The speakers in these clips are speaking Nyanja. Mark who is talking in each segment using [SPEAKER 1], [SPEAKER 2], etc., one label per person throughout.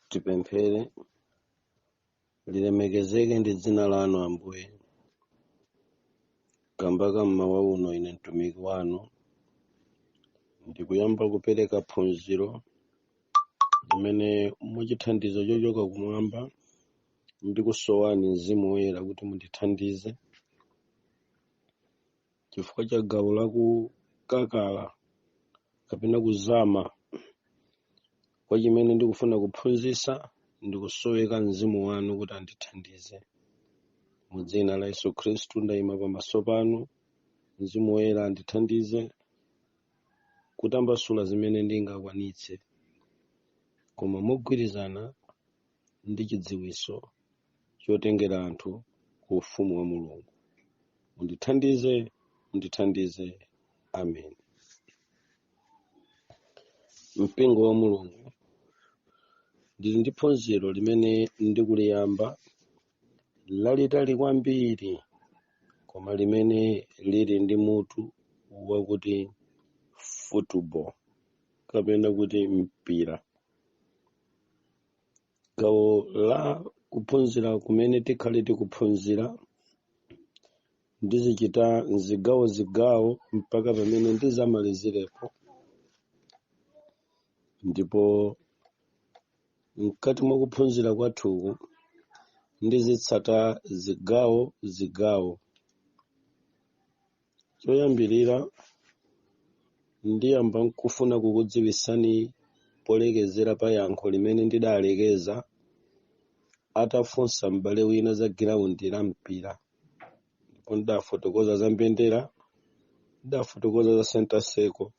[SPEAKER 1] Tipemphere. Lilemekezeke ndi dzina lanu, Ambuye, kamba ka mmawa uno. Ine mtumiki wanu ndikuyamba kupereka phunziro limene mwachithandizo chochoka kumwamba ndikusowani Mzimu Woyera kuti mundithandize, chifukwa cha gawo lakukakala kapena kuzama kwa chimene ndikufuna kuphunzitsa. Ndikusoweka Mzimu wanu kuti andithandize. Mu dzina la Yesu Khristu ndayima pamaso panu. Mzimu Woyera andithandize kutambasula zimene ndingakwanitse, koma mogwirizana ndi chidziwitso chotengera anthu ku ufumu wa Mulungu. Mundithandize, mundithandize, amen. Mpingo wa Mulungu, ndili ndi phunziro limene ndikuliyamba lalitali kwambiri, koma limene lili ndi mutu wakuti football kapena kuti mpira. Gawo la kuphunzira kumene tikhale tikuphunzira ndizichita mzigawo zigawo mpaka pamene ndizamalizirepo. Ndipo mkati mwa kuphunzira kwathuku ndizitsata zigawo zigawo. Choyambirira, ndiyamba nkufuna kukudziwitsani polekezera pa yankho limene ndidalekeza atafunsa m'bale wina za giraundi la mpira. Ndipo ndidafotokoza za mbendera, ndidafotokoza za center circle,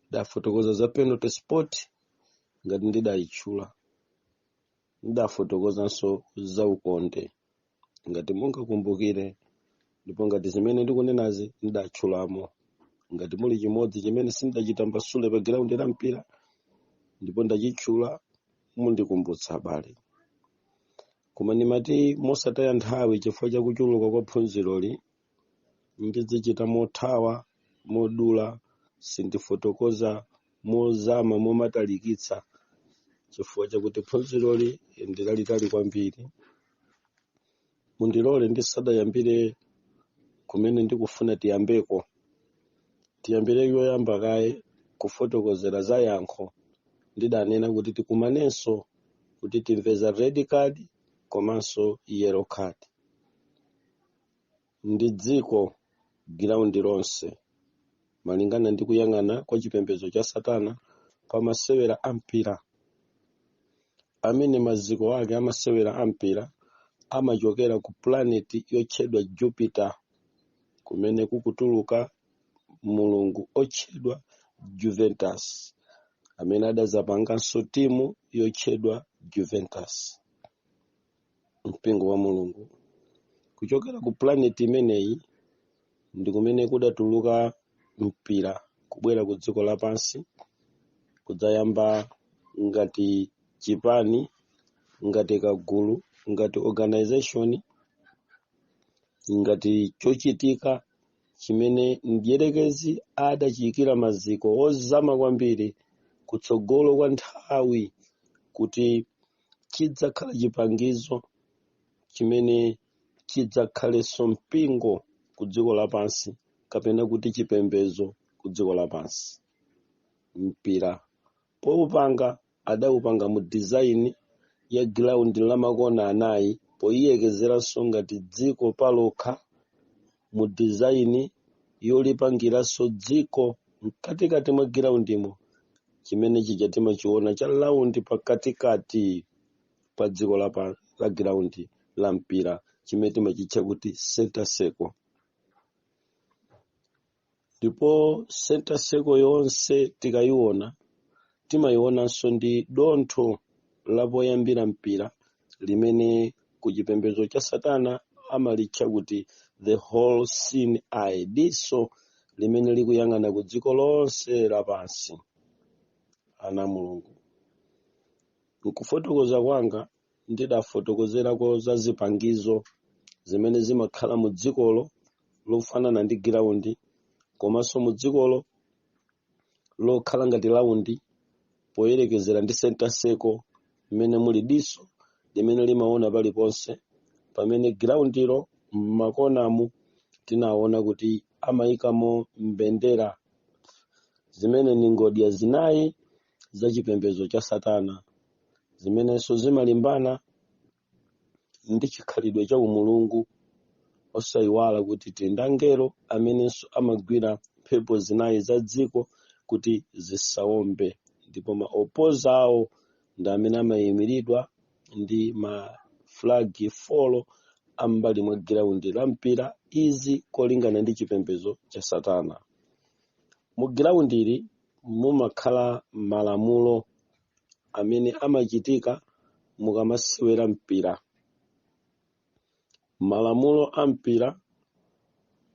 [SPEAKER 1] ndidafotokoza za penalty spot ngati ndidayitchula, ndidafotokozanso za ukonde ngati mungakumbukire. Ndipo ngati zimene ndikunenazi ndidatchulamo, ngati muli chimodzi chimene sindachitambasule pa giraundi la mpira ndipo ndachitchula, mundikumbutsa, abale. Koma ndimati mosataya nthawi, chifukwa cha kuchuluka kwa phunziroli, ndizichita mothawa, modula. Sindifotokoza mozama, momatalikitsa, chifukwa chakuti phunziroli ndi lalitali kwambiri. Mundilole ndisadayambire kumene ndikufuna tiyambeko, tiyambire yoyamba kaye kufotokozera za yankho ndidanena kuti tikumanenso kuti timve za red card komanso yellow card. Ndi dziko giraundi lonse, malingana ndi kuyang'ana kwa chipembedzo cha satana pa masewera a mpira, amene maziko ake amasewera a mpira amachokera ku planet yotchedwa Jupiter, kumene kukutuluka mulungu otchedwa Juventus, amene adazapanganso timu yotchedwa Juventus. Mpingo wa Mulungu, kuchokera ku planet imeneyi ndi kumene kudatuluka mpira kubwera ku dziko lapansi, kudzayamba ngati chipani, ngati kagulu, ngati organization, ngati chochitika chimene mdierekezi adachiyikira maziko ozama kwambiri kutsogolo kwa nthawi, kuti chidzakhala chipangizo chimene chidzakhalenso mpingo ku dziko lapansi, kapena kuti chipembedzo ku dziko lapansi. Mpira powupanga adawupanga mu design ya ground la makona anayi, poyiyekezeranso ngati dziko palokha, mu design yolipangiranso dziko mkatikati mwa groundimo, chimene chija timachiona cha round pakatikati pa dziko la ground la mpira, chimene timachitcha kuti center circle. Ndipo center circle yonse tikayiona, timayionanso ndi dontho lapoyambira mpira limene ku chipembedzo cha satana amalitcha kuti the all seeing eye, diso limene likuyang'ana ku dziko lonse lapansi. Ana Mulungu, nkufotokoza kwanga ndidafotokozerako za zipangizo zimene zimakhala mu dzikolo lofanana ndi giraundi, komanso mu dzikolo lokhala ngati round poyerekezera ndi center circle. Mmene muli diso limene limaona paliponse, pamene groundilo mmakonamu tinaona kuti amayikamo mbendera zimene ni ngodya zinayi za chipembedzo cha satana, zimenenso zimalimbana ndi chikhalidwe cha umulungu. Osayiwala kuti tili ndi angelo amenenso amagwira mphepo zinayi za dziko kuti zisawombe, ndipo ma opposer awo ndi amene amayimiridwa ndi ma flag four ambali mwa ground la mpira. Izi kolingana ndi chipembedzo cha satana. Mu groundili mumakhala malamulo amene amachitika mukamasewera mpira. Malamulo a mpira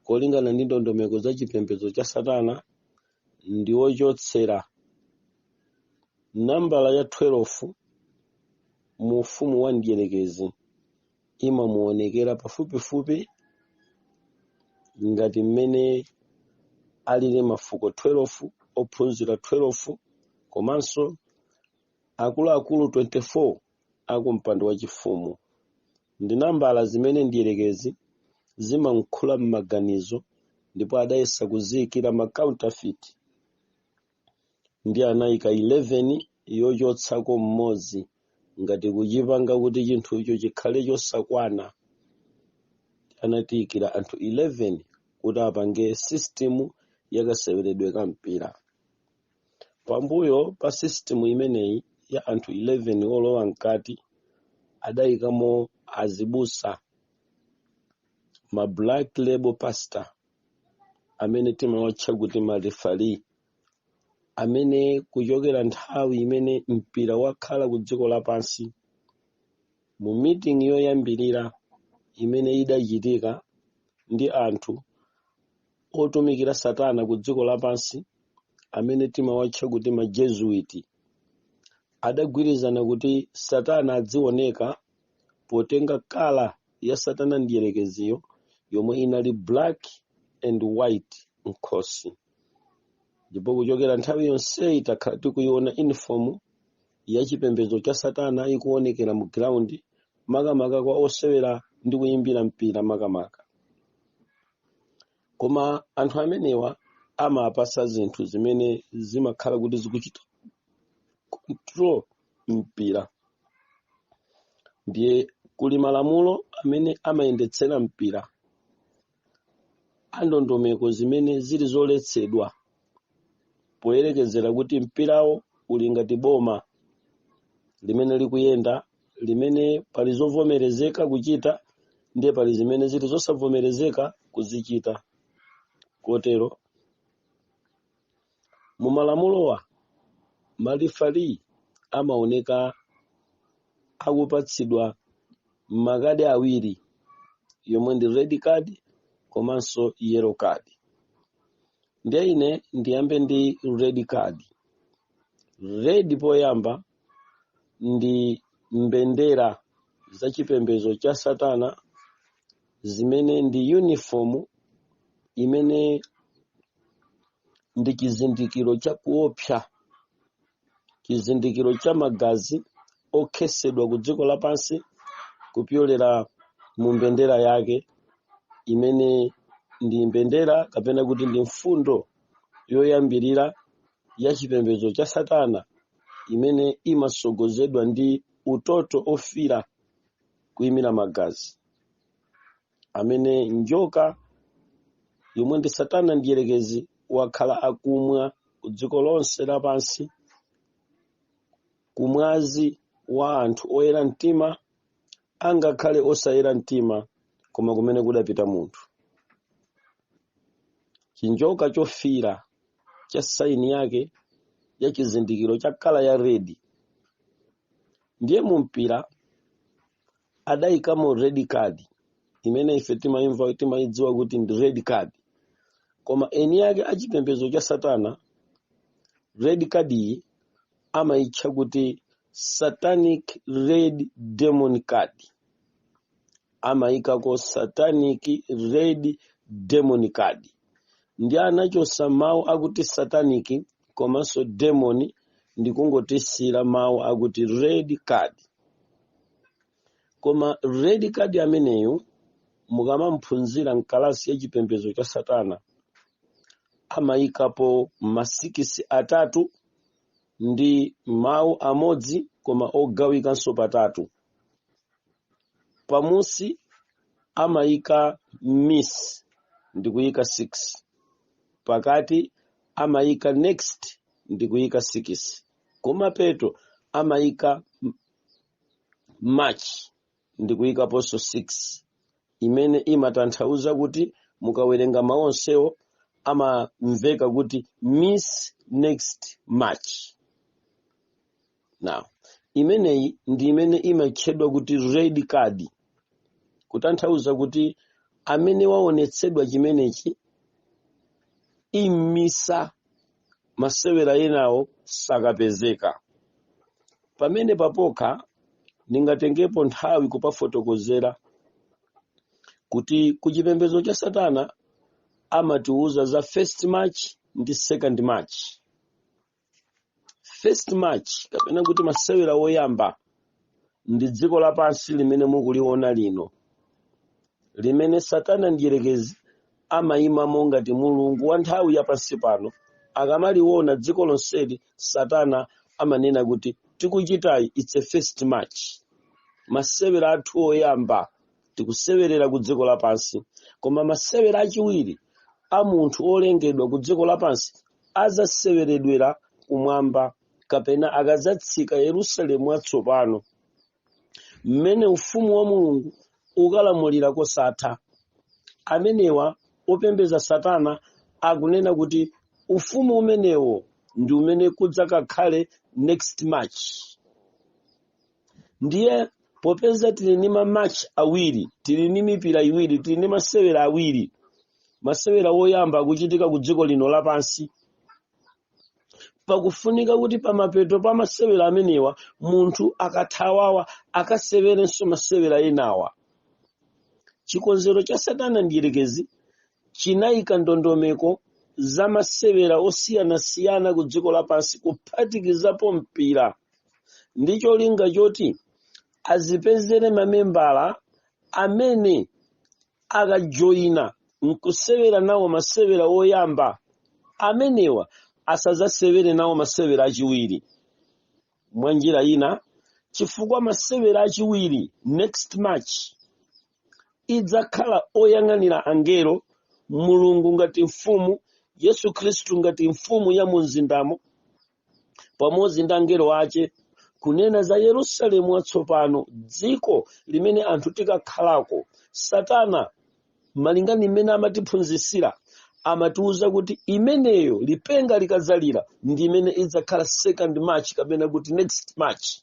[SPEAKER 1] kolingana ndi ndondomeko za chipembedzo cha satana ndi ochotsera nambala ya 12 mu ufumu wa mdierekezi. Imamuonekera pafupifupi ngati mmene alili mafuko 12, ophunzira 12, komanso akuluakulu 24 akumpando wachifumu. Ndi nambala zimene mdierekezi zimankhula m'maganizo, ndipo adayesa kuziyikira ma counterfeit ndi anayika 11 yochotsako mmodzi, ngati kuchipanga kuti chinthucho chikhale chosakwana. Anatiyikira anthu 11 kuti apange system yakaseweredwe ka mpira. Pambuyo pa system imeneyi ya anthu 11 olowa mkati, adayikamo azibusa, ma black label pastor, amene timawatcha kuti ma referee, amene kuchokera nthawi imene mpira wakhala ku dziko lapansi, mu meeting yoyambirira imene idachitika ndi anthu otumikira satana ku dziko lapansi amene timawatcha kuti ma Jesuit, adagwirizana kuti satana adzioneka potenga colour ya satana ndiyerekeziyo yomwe inali black and white nkhosi. Ndipo kuchokera nthawi yonseyi takhala tikuiona uniform ya chipembedzo cha satana ikuonekera mu ground, makamaka kwa osewera ndi kuyimbira mpira makamaka. Koma anthu amenewa amapasa zinthu zimene zimakhala kuti zikuchita control mpira. Ndiye kuli malamulo amene amayendetsera mpira, andondomeko zimene zili zoletsedwa, poyerekezera kuti mpirawo uli ngati boma limene likuyenda, limene pali zovomerezeka kuchita, ndiye pali zimene zili zosavomerezeka kuzichita. Kotero mu malamulowa ma referee amaoneka akupatsidwa makadi awiri, yomwe ndi red card komanso yellow card. Ndiye ine ndiyambe ndi red card. Red poyamba ndi mbendera za chipembedzo cha satana zimene ndi uniform imene ndi chizindikiro cha kuopsa, chizindikiro cha magazi okhesedwa ku dziko lapansi kupyolera mu mbendera yake, imene ndi mbendera kapena kuti ndi mfundo yoyambirira ya chipembedzo cha satana, imene imasogozedwa ndi utoto ofira kuyimira magazi amene njoka yomwe ndi satana ndiyerekezi wakhala akumwa ku dziko lonse lapansi, kumwazi wa anthu oyera mtima angakhale osayera mtima, koma kumene kudapita munthu. Chinjoka chofira cha sign yake ya chizindikiro cha colour ya red. Ndiye mumpira adayikamo red card imene ife timayimva, timayidziwa kuti ndi red card, koma eni yake achipembedzo cha satana red card iyi amayitcha kuti satanic red demon card. Amayikako satanic red demon card ndi anachosa mawu akuti satanic komanso demon. Ndikungotisira mawu akuti red card. Koma red card ameneyu, mukamamphunzira mkalasi ya chipembedzo cha satana, amayikapo ma 6 atatu ndi mawu amodzi koma ogawikanso patatu. Pamusi amayika miss ndikuyika 6, pakati amayika next ndikuyika 6, kumapeto amayika match ndikuyikaponso 6, imene imatanthauza kuti mukawerenga mawu onsewo amamveka kuti miss next match. Now, imeneyi ndi imene imatchedwa kuti red card, kutanthauza kuti amene waonetsedwa chimenechi imisa masewera enawo sakapezeka. Pamene papokha ndingatengepo nthawi kupafotokozera kuti kuchipembedzo cha satana amatiuza za first match ndi second match. First match, kapena kuti masewera woyamba, ndi dziko lapansi limene mukuliona lino, limene satana ndiyerekezi amayimamo ngati mulungu wa nthawi yapansi pano. Akamaliona dziko lonseli, satana amanena kuti tikuchitayi, it's a first match, masewera athu oyamba tikusewerera ku dziko lapansi. Koma masewera achiwiri a munthu olengedwa ku dziko lapansi azaseweredwera kumwamba, kapena akadzatsika Yerusalemu watsopano, mmene ufumu wa Mulungu ukalamulira kosatha. Amenewa opembeza satana akunena kuti ufumu umenewo ndi umene kudzakakhale next match. Ndiye popeza tili ndi ma match awiri, tili ndi mipira iwiri, tili ndi masewera awiri, masewera woyamba akuchitika ku dziko lino lapansi, pakufunika kuti pamapeto pa masewera amenewa munthu akathawawa akasewerenso masewera enawa. Chikonzero cha satana ndiyerekezi chinayika ndondomeko za masewera osiyanasiyana ku dziko lapansi, kuphatikizapo mpira, ndi cholinga choti azipezere mamembala amene akajoyina nkusewera nawo masewera oyamba amenewa asadzasewere nawo masewera achiwiri. Mwa njira ina, chifukwa masewera achiwiri, next match, idzakhala oyang'anira angelo, Mulungu ngati mfumu, Yesu Khristu ngati mfumu ya mumzindamo pamodzi ndi angelo ache, kunena za Yerusalemu watsopano, dziko limene anthu tikakhalako. Satana, malingana imene amatiphunzitsira, amatiuza kuti imeneyo lipenga likadzalira ndi imene idzakhala second match, kapena kuti next match.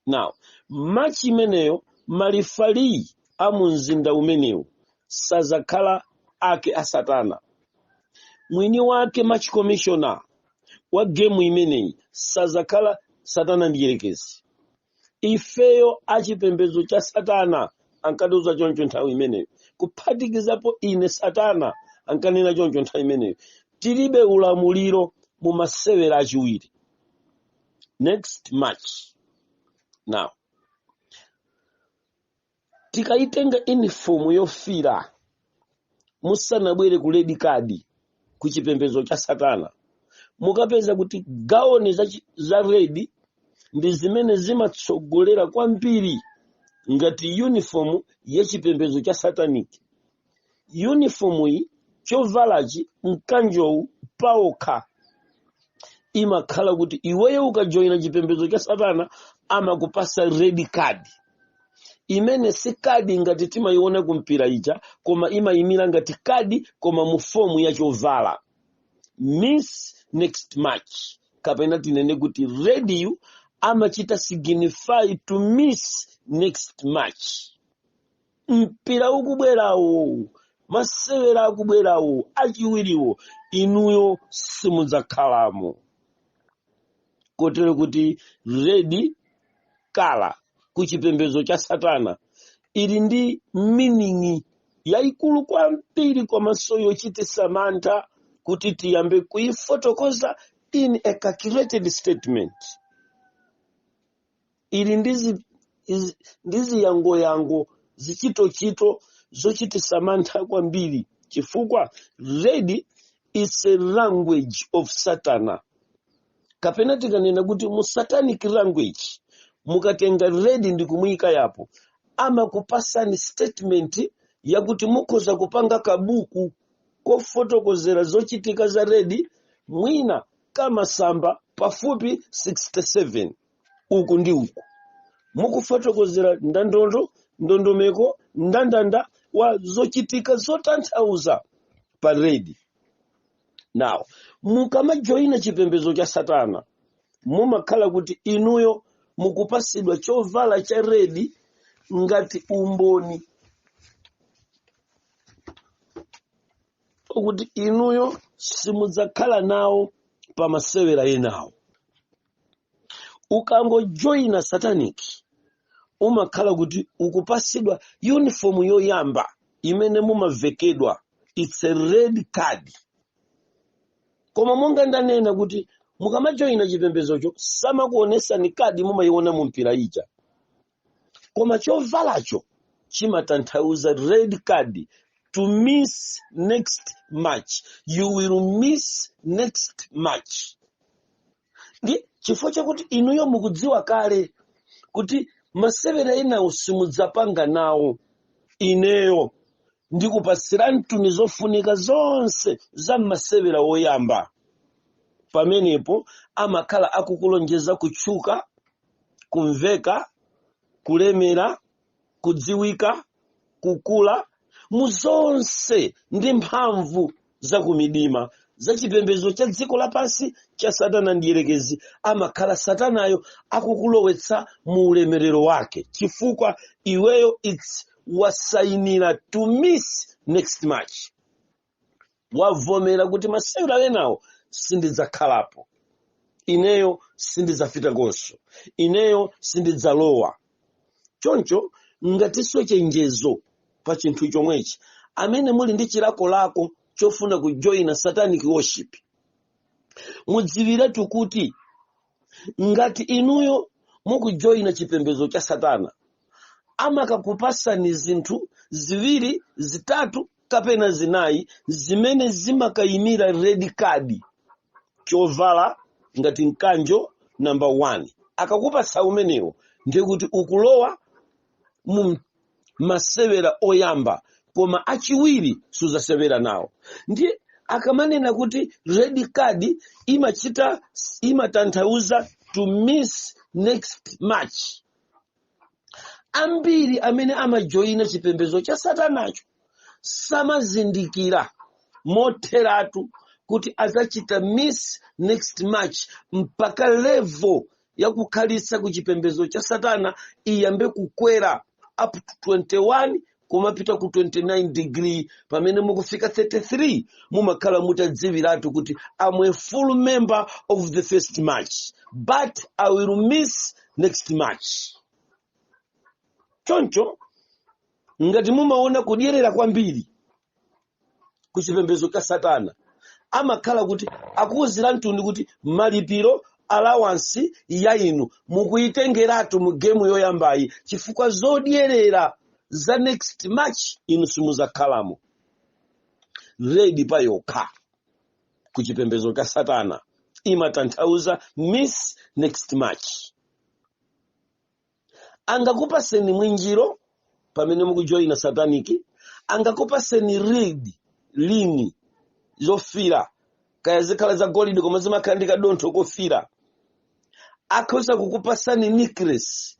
[SPEAKER 1] Now, match imeneyo, ma referee a mu mzinda umenewu sazakhala ake a satana. Mwini wake, match commissioner wa game imeneyi, sazakhala satana ndiyerekezi. Ifeyo achipembedzo cha satana ankatiuza choncho nthawi imeneyo, kuphatikizapo ine satana ankanena choncho nthawi imeneyo, tilibe ulamuliro mu masewera achiwiri, next match. Now, tikayitenga uniform yofira musanabwere ku red card ku chipembedzo cha satana, mukapeza kuti gown za red ndi zimene zimatsogolera kwambiri ngati uniform ya chipembedzo cha satanic. Uniform iyi, chovalachi, mkanjowu paokha imakhala kuti iweyo ukajoyina chipembedzo cha satana amakupasa red card, imene si kadi ngati timayiona kumpira ija, koma imayimira ngati kadi koma mu form ya chovala, miss next match, kapena tinene kuti red yu amachita signify to miss next match. Mpira ukubwerawo, masewera akubwerawo achiwiriwo, inuyo simudzakhalamo. Kotero kuti red colour ku chipembedzo cha satana ili ndi meaning yayikulu kwambiri komanso yochititsa mantha kuti tiyambe kuyifotokoza in a calculated statement. Ili ndi ziyangoyango, zichitochito zochitisa mantha kwambiri, chifukwa red is a language of Satana, kapena tikanena kuti mu satanic language, mukatenga red ndi kumuyika yapo, amakupasani statement yakuti mukhoza kupanga kabuku kofotokozera zochitika za red, mwina kamasamba pafupi 67 uku ndi uku, mukufotokozera ndandondo, ndondomeko, ndandanda wa zochitika zotanthauza pa red. Now, mukamajoyina chipembedzo cha Satana, mumakhala kuti inuyo mukupasidwa chovala cha red ngati umboni okuti inuyo simudzakhala nawo pa masewera enawo. Ukangojoyina satanic, umakhala kuti ukupasidwa uniform yoyamba imene mumavekedwa, it's a red card. Koma monga ndanena kuti mukamajoyina chipembedzocho, samakuonesani kadi mumayiona mu mpira ija, koma chovalacho chimatanthauza red card to miss next match. You will miss next match. Ndi chifukwa chakuti inuyo mukudziwa kale kuti masewera enawo simudzapanga nawo, ineyo ndikupasirani tuni zofunika zonse za masewera woyamba. Pamenepo amakhala akukulonjeza kutchuka, kumveka, kulemera, kudziwika, kukula mu zonse ndi mphamvu za kumidima za chipembedzo cha dziko lapansi cha Satana ndiyerekezi. Amakhala Satanayo akukulowetsa mu ulemerero wake, chifukwa iweyo its wasayinira to miss next match, wavomera kuti masewera enawo sindidzakhalapo ineyo, sindidzafikakonso ineyo, sindidzalowa. Choncho ngatinso chenjezo pa chinthu chomwechi, amene muli ndi chilakolako chofuna kujoyina satanic worship, mudziwiretu kuti ngati inuyo mukujoyina chipembedzo cha Satana, amakakupasani zinthu ziwiri, zitatu kapena zinayi zimene zimakayimira red card. Chovala ngati mkanjo number 1, akakupasa umenewo ndiye kuti ukulowa mu masewera oyamba, koma achiwiri suzasewera nawo. Ndiye akamanena kuti red card imachita, imatanthauza to miss next match, ambiri amene amajoyina chipembedzo cha Satanacho samazindikira motheratu kuti adzachita miss next match mpaka level yakukhalitsa ku chipembedzo cha Satana iyambe kukwera up to 21 kumapita ku 29 degree. Pamene mukufika 33, mumakhala mutadziwiratu kuti I'm a full member of the first match, but I will miss next match. Choncho ngati mumaona kudyerera kwambiri ku chipembedzo cha Satana, amakhala kuti akuwuzira mtundu kuti malipiro, allowance ya inu mukuyitengeratu mu gemu yoyambayi, chifukwa zodyerera za next match inu simudzakhalamo. Red pa yokha ku chipembedzo cha Satana imatanthauza miss next match. Angakupaseni mwinjiro pamene mukujoyina satanic, angakupaseni red ring zofira, kaya zikhala za golide koma zimakhala ndi kadontho kofira, akhoza kukupasani necklace,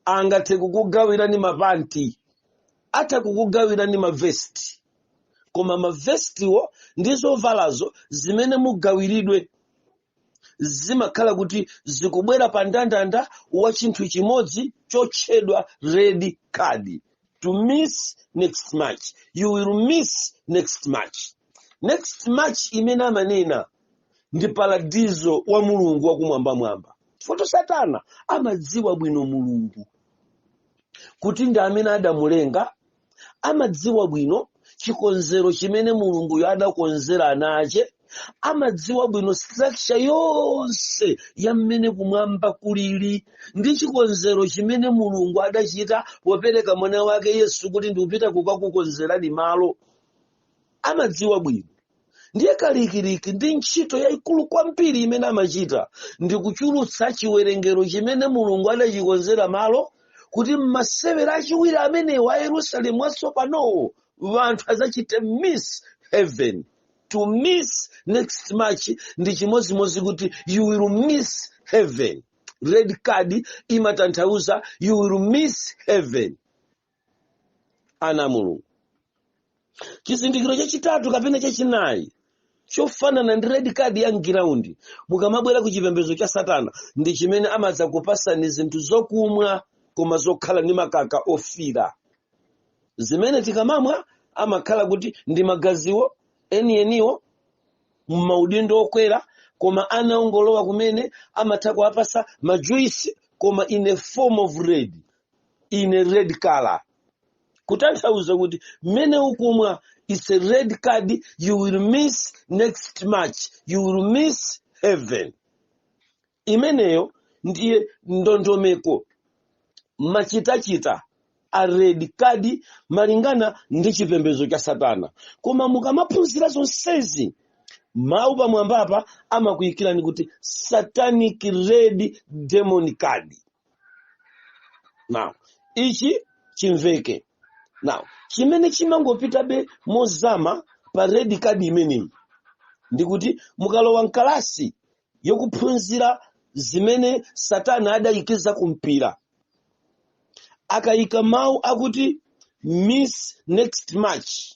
[SPEAKER 1] angathe kukugawirani mapanti, atha kukugawirani mavesti, koma mavestiwo ndi zovalazo zimene mugawiridwe zimakhala kuti zikubwera pa ndandanda wa chinthu chimodzi chotchedwa red card to miss next match. You will miss next match. Next match imene amanena ndi paradizo wa Mulungu wakumwambamwamba. Foto Satana amadziwa bwino Mulungu kuti ndi amene adamulenga, amadziwa bwino chikonzero chimene Mulunguyo adakonzera ana ache. Amadziwa bwino structure yonse ya mmene kumwamba kulili ndi chikonzero chimene Mulungu adachita popereka mwana wake Yesu kuti ndikupita kukakukonzerani malo. Amadziwa bwino. Ndiye kalikiliki ndi ntchito yayikulu kwambiri imene amachita ndi kuchulutsa chiwerengero chimene Mulungu adachikonzera malo, kuti mmasewera achiwiri amenewa a Yerusalemu watsopanowo anthu adzachite miss heaven. To miss next match ndi chimodzimodzi kuti you will miss heaven. Red card imatanthauza you will miss heaven. Ana Mulungu, chizindikiro chachitatu kapena chachinayi chofanana ndi red card ya mgiraundi mukamabwera ku chipembedzo cha satana ndi chimene amadza kupasani zinthu zokumwa koma zokhala ndi makaka ofira, zimene tikamamwa amakhala kuti ndi magaziwo enieniwo m'maudindo okwera, koma ana ongolowa kumene amatha kuwapasa majuisi, koma in a form of red, in a red color, kutanthauza kuti mmene ukumwa it's a red card, you will miss next match, you will miss heaven. Imeneyo ndiye ndondomeko, machitachita a red card malingana ndi chipembedzo cha satana. Koma mukamaphunzira zonsezi, mawu pamwambapa amakuyikirani kuti satanic red demon card. Now ichi chimveke. Now chimene chimangopitabe mozama pa red card imeneyi ndikuti mukalowa mkalasi yokuphunzira zimene satana adayikiza kumpira, akayika mawu akuti "miss next match",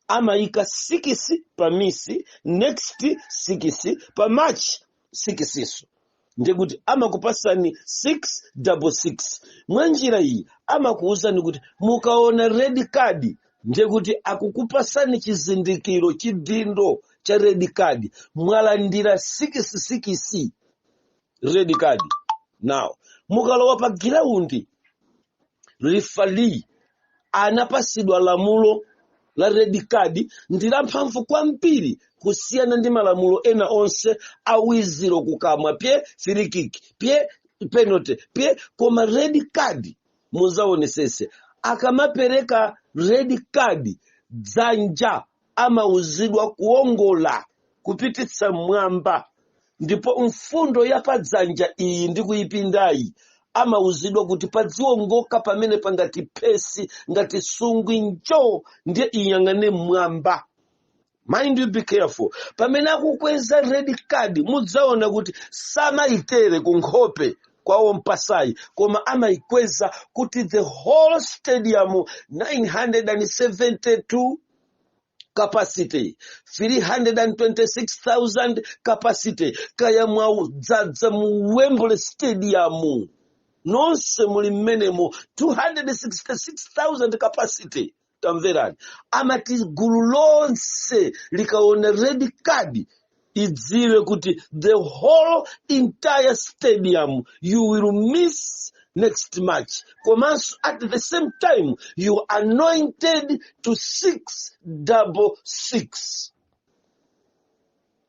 [SPEAKER 1] amayika 6 pa miss next, 6 pa match, 6 iso, ndikuti amakupasani 666. Mwa njira iyi amakuwuzani kuti mukaona red card, ndekuti akukupasani chizindikiro, chidindo cha red card, mwalandira 66 red card. Now mukalowa pa giraundi, referee anapasidwa lamulo la red card, ndi lamphamvu kwambiri kusiyana ndi malamulo ena onse awiziro kukamwa, pye free kick, pye penalty, pye. Koma red card, muzaonesese, akamapereka red card, dzanja amauzidwa kuongola kupititsa mwamba, ndipo mfundo ya padzanja iyi ndi kuyipindayi amauzidwa kuti padziwongoka pamene pangati phesi, ngati sungwi njo, ndiye iyang'ane mmwamba. Mind you, be careful pamene akukweza red card. Mudzaona kuti samayitere ku nkhope kwawo mpasayi, koma amayikweza kuti the whole stadium, 972 capacity, 326,000 capacity, kaya mwadzadza mu Wembley Stadium nonse muli mmenemo, 266,000 capacity, tamverani, amati gulu lonse likaona red card idziwe kuti the whole entire stadium, you will miss next match, komanso at the same time you are anointed to 666.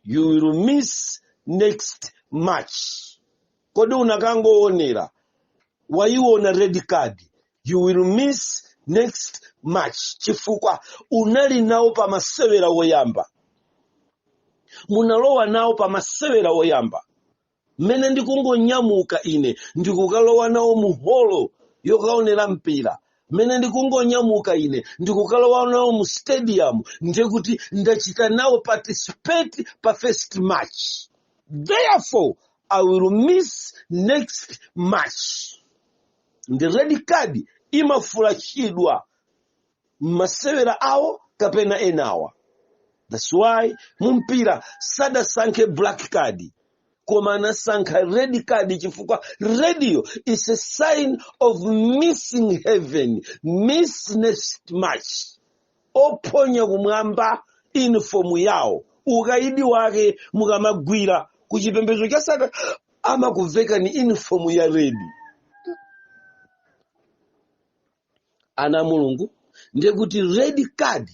[SPEAKER 1] You will miss next match. Kodi unakangoonera, wayiona red card, you will miss next match, chifukwa unali nawo pa masewera woyamba, munalowa nawo pa masewera woyamba. Mmene ndikungonyamuka ine ndikukalowa nawo mu holo yokaonera mpira, mmene ndikungonyamuka ine ndikukalowa nawo mu stadium, ndekuti ndachita nawo participate pa first match, therefore I will miss next match. Ndi red card imafulashidwa m'masewera awo kapena enawa. That's why mumpira sadasankhe black card, koma anasankha red card, chifukwa red yo is a sign of missing heaven, miss next match. Ophonya kumwamba uniform yawo, ukaidi wake mukamagwira ku chipembedzo cha Satana amakuveka ni uniform ya red. Ana Mulungu, ndiye kuti red card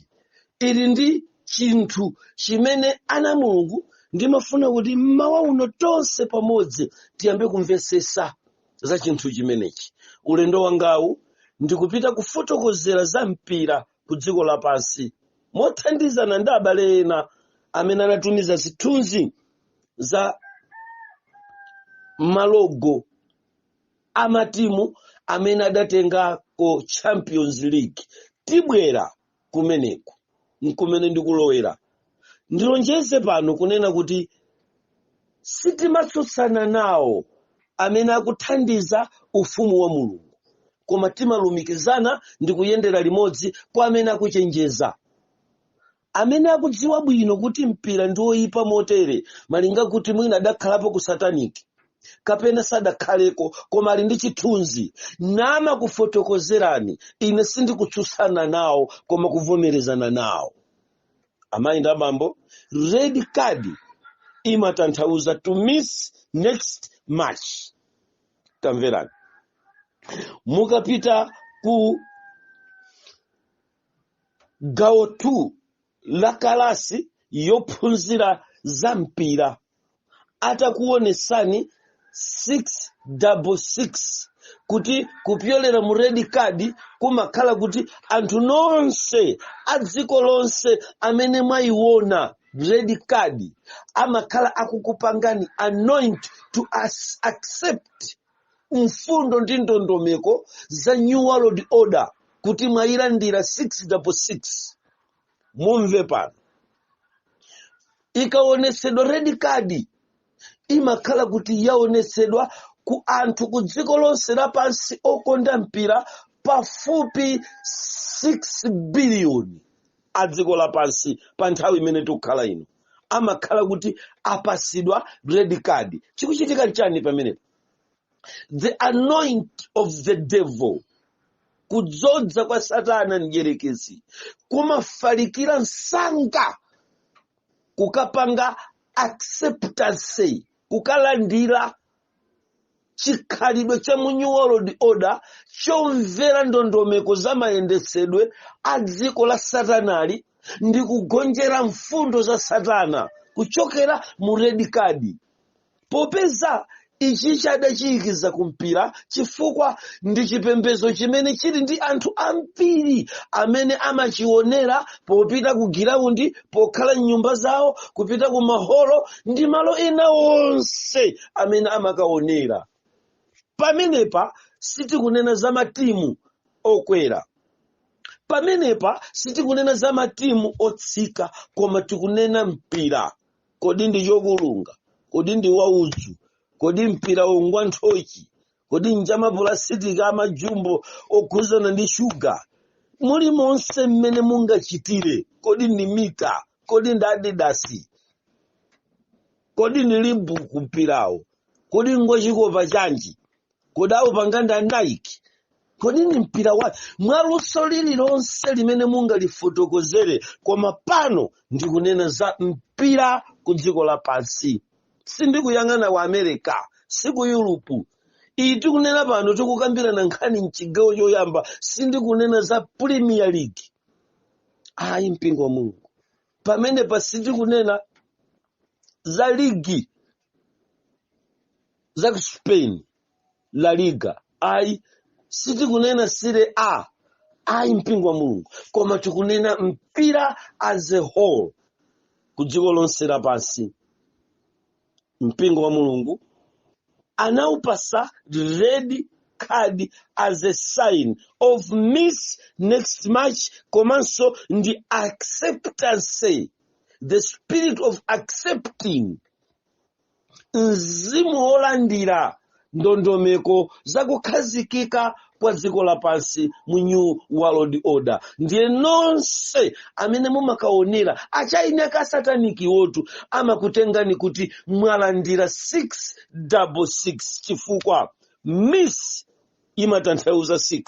[SPEAKER 1] ili ndi Chinthu chimene, ana Mulungu, ndimafuna kuti mmawa uno tonse pamodzi tiyambe kumvesesa za chinthu chimenechi. Ulendo wangawu ndikupita kufotokozera za mpira ku dziko lapansi mothandizana ndi abale ena amene anatumiza zithunzi za malogo amatimu amene adatengako Champions League. Tibwera kumeneku, nkumene ndikulowera. Ndilonjeze pano kunena kuti sitimatsutsana nawo amene akuthandiza ufumu wa Mulungu, koma timalumikizana ndi kuyendera limodzi kwa amene akuchenjeza, amene akudziwa bwino kuti mpira ndi woyipa motere, malinga kuti mwina adakhalapo ku satanic kapena sadakhaleko, koma ali ndi chithunzi namakufotokozerani. Ine sindikutsutsana nawo, koma kuvomerezana nawo. Amayi ndi abambo, red card imatanthauza to miss next match. Tamverani, mukapita ku gawo 2 la kalasi yophunzira za mpira, atakuonesani 666 kuti kupyolera mu red card kumakhala kuti anthu nonse a dziko lonse amene mwayiona red card amakhala akukupangani anoint to us accept mfundo ndi ndondomeko za New World Order, kuti mwayilandira 666. Mumve pano, ikaonesedwa red card imakhala kuti yaonesedwa ku anthu ku dziko lonse lapansi okonda mpira pafupi 6 biliyoni a dziko lapansi. Pa nthawi imene tikukhala ino amakhala kuti apasidwa red card. Chikuchitika nchani pamenepo? The anoint of the devil, kudzodza kwa Satana mdierekezi, kumafalikira msanga kukapanga acceptance, kukalandira chikhalidwe cha mu New World Order chomvera ndondomeko za mayendetsedwe a dziko la Satanali ndi kugonjera mfundo za Satana kuchokera mu red card. Popeza ichi chadachiyikiza kumpira chifukwa ndi chipembedzo chimene chili ndi anthu ambiri amene amachionera popita ku giraundi, pokhala mnyumba zawo, kupita ku maholo ndi malo ena onse amene amakaonera. Pamenepa sitikunena za matimu okwera, pamenepa sitikunena za matimu otsika, koma tikunena mpira. Kodi ndi chokulunga? Kodi ndi waudzu? Kodi mpira ungwa nthochi? Kodi njamapulasitiki amajumbo okhuzana ndi shuga? Muli monse mmene mungachitire, kodi ndi mita? Kodi ndi Adidas? Kodi ndi Reebok mpirawo? Kodi ngwachikopa chanji? Kodi awupanga ndi Nike? Kodi ndi mpira wa mwaluso lililonse limene mungalifotokozere? Koma pano ndikunena za mpira ku dziko lapansi, sindikuyang'ana ku America, si ku Europe. Iyi tikunena pano, tikukambirana nkhani mchigawo choyamba, sindikunena za Premier League, ayi, mpingo wa Mulungu. Pamenepa sitikunena za ligi za ku Spain, La Liga, ayi. Sitikunena Serie A, ayi, mpingo wa Mulungu, koma tikunena mpira as a whole ku dziko lonse lapansi. Mpingo wa Mulungu, anawupasa red card as a sign of miss next match, komanso ndi acceptance, the spirit of accepting, mzimu wolandira ndondomeko zakukhazikika kwa dziko lapansi mu New World Order. Ndiye nonse amene mumakaonera, achaine ka satanic wotu amakutengani kuti mwalandira 666, chifukwa miss imatanthauza 6,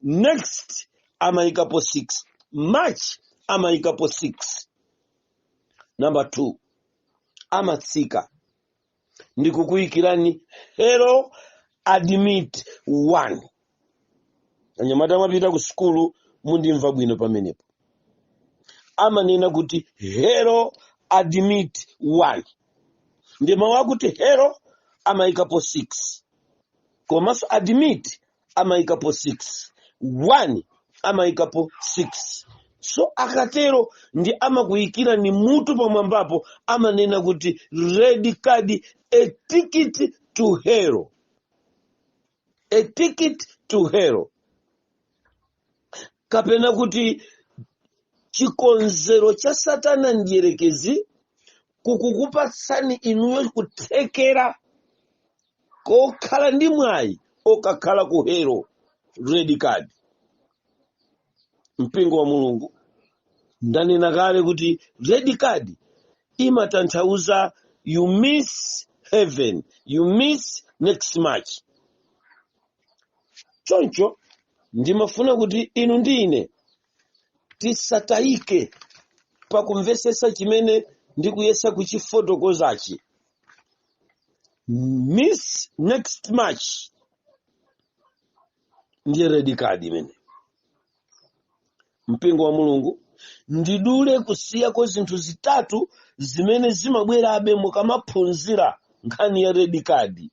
[SPEAKER 1] next amayikapo 6, match amayikapo 6. Number 2, amatsika ndikukuyikirani hero admit 1. Anyamata amapita ku sukulu, mundimva bwino pamenepo. Amanena kuti "Hell admit 1", ndi mawu akuti "hell" amayikapo 6, komanso "admit" amayikapo 6, 1 amayikapo 6. So akatero ndi amakuyikira ni mutu pamwambapo, amanena kuti "Red card, a ticket to hell", a ticket to hell, kapena kuti chikonzero cha Satana ndiyerekezi kukukupatsani inuyo kuthekera kokhala ndi mwayi okakhala ku hell, red card. Mpingo wa Mulungu, ndanena kale kuti red card imatanthauza you miss heaven, you miss next match. Choncho ndimafuna kuti inu ndi ine tisatayike pakumvesesa chimene ndikuyesa kuchifotokozachi. Miss next match ndiye red card imene. Mpingo wa Mulungu, ndidule kusiyako zinthu zitatu zimene zimabwerabe mukamaphunzira nkhani ya red card,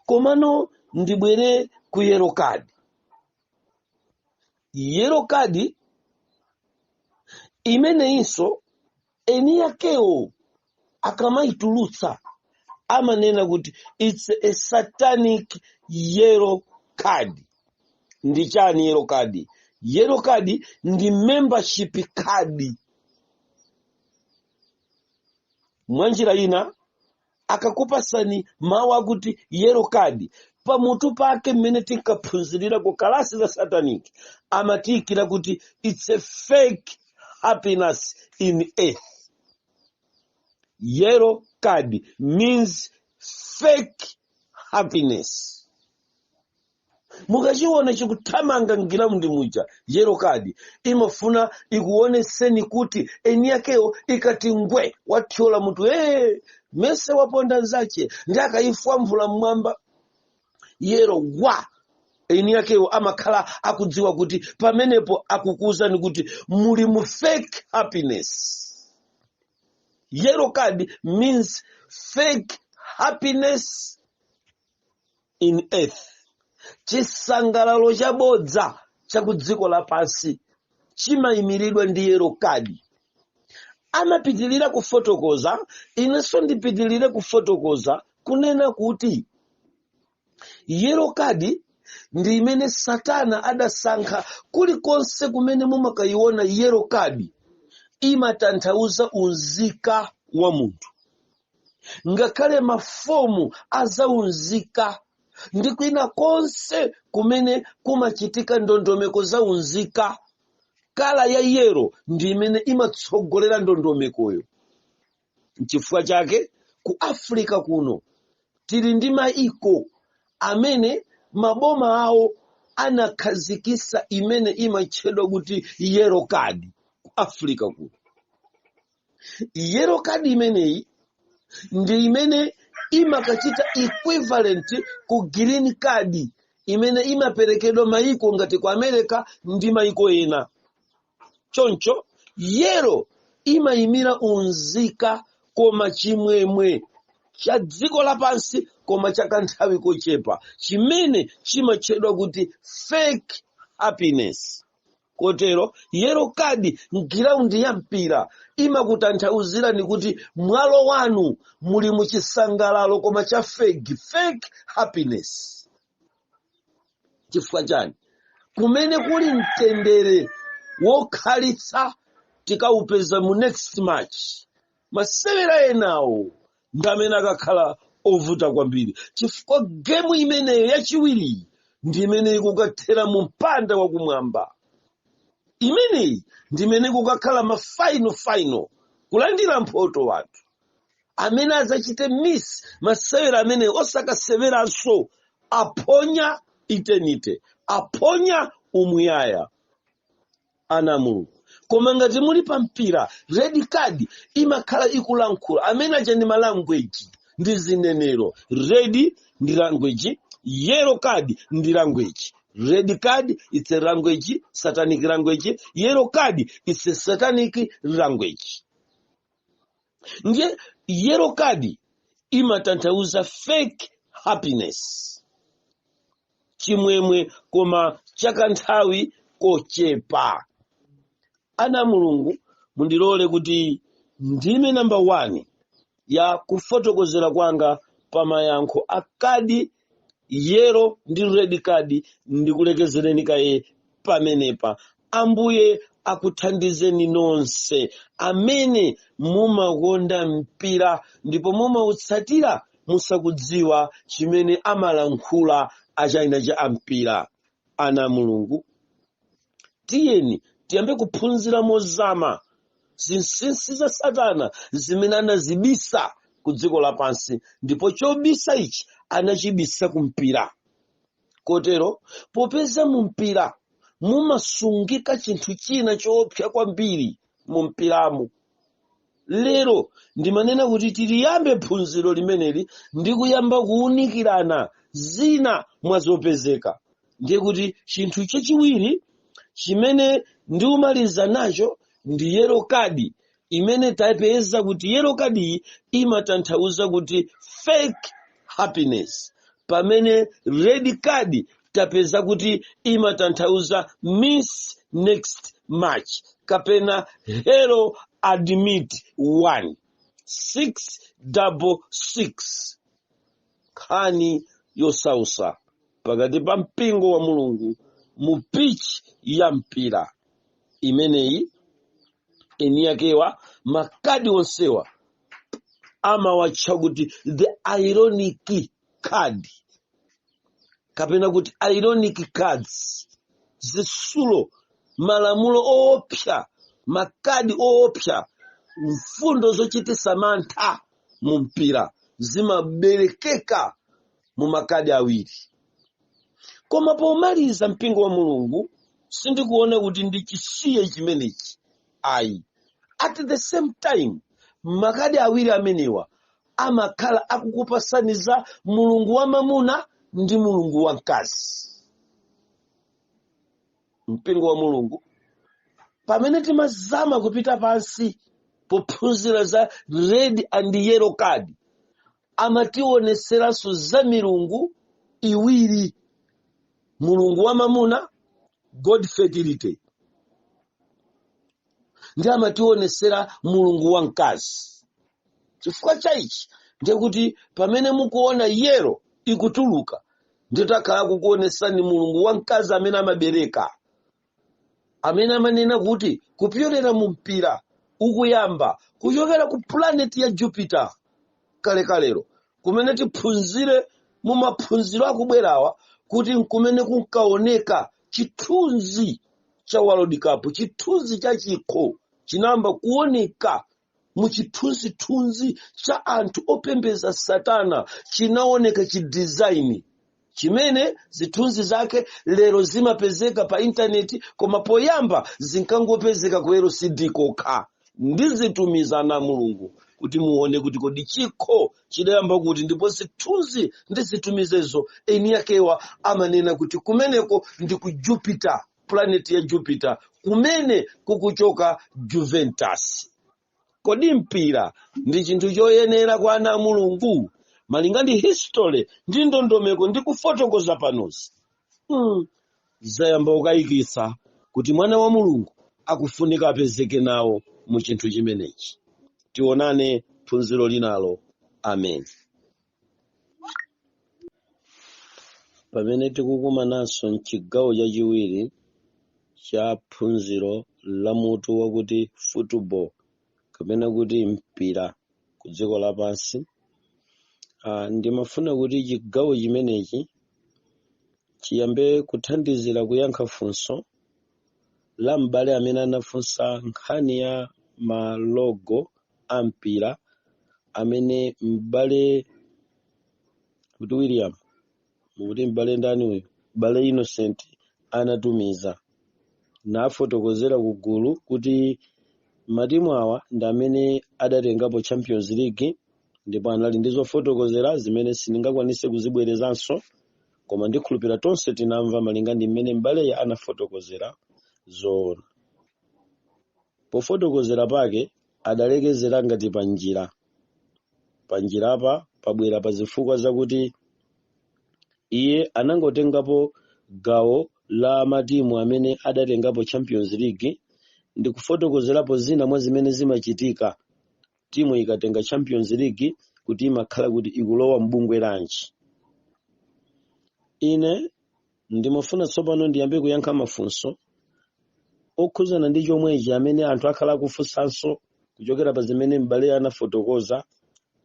[SPEAKER 1] komano ndibwere ku yellow card. Yellow card imeneyinso eni yakewo akamayitulutsa amanena kuti it's a satanic yellow card. Ndi chani yellow card? Yellow card ndi membership card. Mwanjira ina, akakupasani mawu akuti yellow card, pamutu pake mmene tinkaphunzirira ku kalasi za satanic amatiyikira kuti it's a fake happiness in earth. Yellow card means fake happiness. Mukachiona chikuthamanga m'ground muja, yellow card imafuna ikuoneseni kuti eni yakeyo ikati ngwe wathyola munthu, ee, mese waponda nzache, ndi akayifwamvula mmwamba yellow wa, eni yakeyo amakhala akudziwa kuti pamenepo akukuwuzani kuti muli mu fake happiness. Yellow card means fake happiness in earth, chisangalalo chabodza cha ku dziko lapansi chimayimiridwa ndi yellow card. Amapitilira kufotokoza, inenso ndipitilire kufotokoza kunena kuti yellow card ndi imene Satana adasankha. Kulikonse kumene mumakayiona yellow card, imatanthauza unzika wa munthu. Ngakhale mafomu azaunzika ndi kwina konse kumene kumachitika ndondomeko za unzika, colour ya yellow ndi imene imatsogolera ndondomekoyo. Nchifukwa chake ku Africa kuno tili ndi maiko amene maboma awo anakhazikisa imene imatchedwa kuti yellow card. Ku Africa kuno yellow card imeneyi ndi imene imakachita equivalent ku green card imene imaperekedwa maiko ngati ku America ndi maiko ena. Choncho yellow imayimira unzika, koma chimwemwe cha dziko lapansi, koma cha kanthawi kochepa, chimene chimatchedwa kuti fake happiness. Kotero yellow card m'ground ya mpira imakutanthauzirani kuti mwalo wanu muli muchisangalalo, koma cha fake, fake happiness. Chifukwa chani? Kumene kuli mtendere wokhalitsa tikawupeza mu next match. Masewera enawo ndi amene akakhala ovuta kwambiri, chifukwa game imeneyo yachiwiri ndi imene ikukathera mu mpanda wakumwamba. Imeneyi ndi imene ikukakhala ma final final, kulandira mphoto. Wanthu amene adzachite miss masewera amene osakaseweranso aphonya eternity, aphonya umuyaya, ana a Mulungu. Koma ngati muli pa mpira, red card imakhala ikulankhula. Amene aja ndi malanguage, ndi zinenero. Red ndi language, yellow card ndi language. Red card, it's a language, satanic language. Yellow card, it's a satanic language. Ndiye yellow card imatanthauza fake happiness, chimwemwe koma chakanthawi kochepa. Ana a Mulungu, mundilole kuti ndime namba 1 ya kufotokozera kwanga pa mayankho a kadi yellow ndi red card ndikulekezereni kaye pamenepa. Ambuye akuthandizeni nonse amene mumakonda mpira ndipo mumautsatira musakudziwa chimene amalankhula achina cha ampira. Ana a Mulungu, tiyeni tiyambe kuphunzira mozama zinsinsi za Satana zimene anazibisa ku dziko lapansi, ndipo chobisa ichi anachibisa ku mpira. Kotero popeza mu mpira mumasungika chinthu china choopsa kwambiri mu mpiramu, lero ndimanena kuti tiliyambe phunziro limeneli ndi kuyamba kuwunikirana zina mwa zopezeka. Ndiye kuti chinthu chachiwiri chimene ndiumaliza nacho ndi yellow card, imene tapeza kuti yellow card iyi imatanthauza kuti fake happiness, pamene red card tapeza kuti imatanthauza miss next match kapena hell admit 1 6 double 6. Nkhani yosausa pakati pa mpingo wa Mulungu mu pitch ya mpira imeneyi, eni yakewa makadi onsewa amawatcha kuti the ironic card kapena kuti ironic cards, zitsulo, malamulo oopsa, makadi oopsa, mfundo zochitisa mantha mu mpira zimaberekeka mu makadi awiri. Koma pomaliza, mpingo wa Mulungu, sindikuona kuti ndichisiye chimenechi ayi. At the same time, makadi awiri amenewa amakhala akukupasani za mulungu wa mamuna ndi mulungu wa mkazi. Mpingo wa Mulungu, pamene timazama kupita pansi pophunzira za red and yellow card, amationeseranso za milungu iwiri: mulungu wa mamuna, god fertility, ndi amationesera mulungu wa mkazi. Chifukwa cha ichi, ndiye kuti pamene mukuona yellow ikutuluka, nditakhala kukuonesani mulungu wa mkazi amene amabereka, amene amanena kuti kupyolera mu mpira ukuyamba kuchokera ku planet ya Jupiter kalekalero, kumene tiphunzire mu maphunziro akubwerawa kuti nkumene kunkaoneka chithunzi cha World Cup. Chithunzi cha chikho chinayamba kuoneka mu chithunzithunzi cha anthu opembeza Satana, chinaoneka chidesign chimene zithunzi zake lero zimapezeka pa intaneti, koma poyamba zinkangopezeka ku LCD kokha. Ndizitumiza na Mulungu kuti muone kuti kodi chikho chidayamba kuti, ndipo zithunzi ndizitumizezo eni yakewa amanena kuti kumeneko ndi ku Jupiter, planet ya Jupiter, kumene kukuchoka Juventus. Kodi mpira ndi chinthu choyenera kwa ana a Mulungu malinga ndi history ndi ndondomeko ndi kufotokoza panozi? Zayamba kukayikitsa kuti mwana wa Mulungu akufunika apezeke nawo mu chinthu chimenechi. Tionane phunziro linalo. Amen. Pamene tikukumananso mchigawo chachiwiri cha phunziro la mutu wakuti football kapena kuti mpira ku dziko lapansi, ndimafuna kuti chigawo chimenechi chiyambe kuthandizira kuyankha funso la m'bale amene anafunsa nkhani ya malogo a mpira, amene m'bale kuti William, mukuti m'bale ndani uyu, m'bale Innocent anatumiza nafotokozera ku gulu kuti matimu awa ndi amene adatengapo Champions League, ndipo anali ndi zofotokozera zimene sindingakwanise kuzibwerezanso. Koma ndikhulupirira tonse tinamva malinga ndi mmene m'baleyi anafotokozera zoona. Pofotokozera pake adalekezera ngati panjira. Panjirapa pabwera pa zifukwa zakuti iye anangotengapo gawo la matimu amene adatengapo Champions League ndi kufotokozerapo zina mwa zimene zimachitika timu ikatenga Champions League, kuti imakhala kuti ikulowa mbungwe lanji. Ine ndimafuna tsopano ndiyambe kuyankha mafunso okhuzana ndi chomwechi amene anthu akhala akufunsanso kuchokera pa zimene m'baleyo anafotokoza,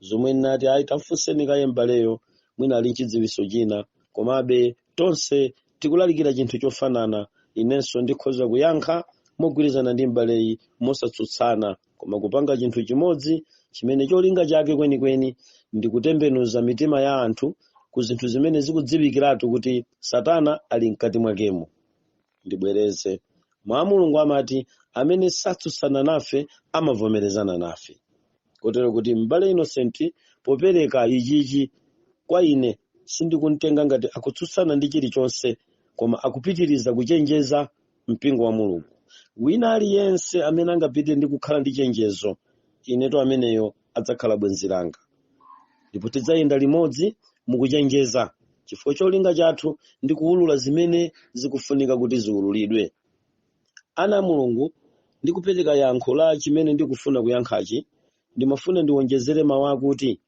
[SPEAKER 1] zomwe nati ayi, tamfunseni kaye m'baleyo, mwina ali nchidziwitso china. Komabe tonse tikulalikira chinthu chofanana. Inenso ndikhoza kuyankha mogwirizana ndi m'baleyi mosatsutsana, koma kupanga chinthu chimodzi chimene cholinga chake kwenikweni ndi kutembenuza mitima ya anthu ku zinthu zimene zikudziwikiratu kuti Satana ali mkati mwakemo. Ndibwereze, mwa Mulungu amati amene satsutsana nafe amavomerezana nafe, kotero kuti m'bale Innocent popereka ichichi kwa ine, sindikumtenga ngati akutsutsana ndi chilichonse, koma akupitiriza kuchenjeza mpingo wa Mulungu. Wina aliyense amene angapite ndi kukhala ndi chenjezo, ineto ameneyo adzakhala bwenzi langa, ndipo tidzayenda limodzi mukuchenjeza, chifukwa cholinga chathu ndi kuwulula zimene zikufunika kuti ziwululidwe. Ana a Mulungu, ndikupereka yankho la chimene ndikufuna kuyankhachi, ndimafuna ndiwonjezere mawu akuti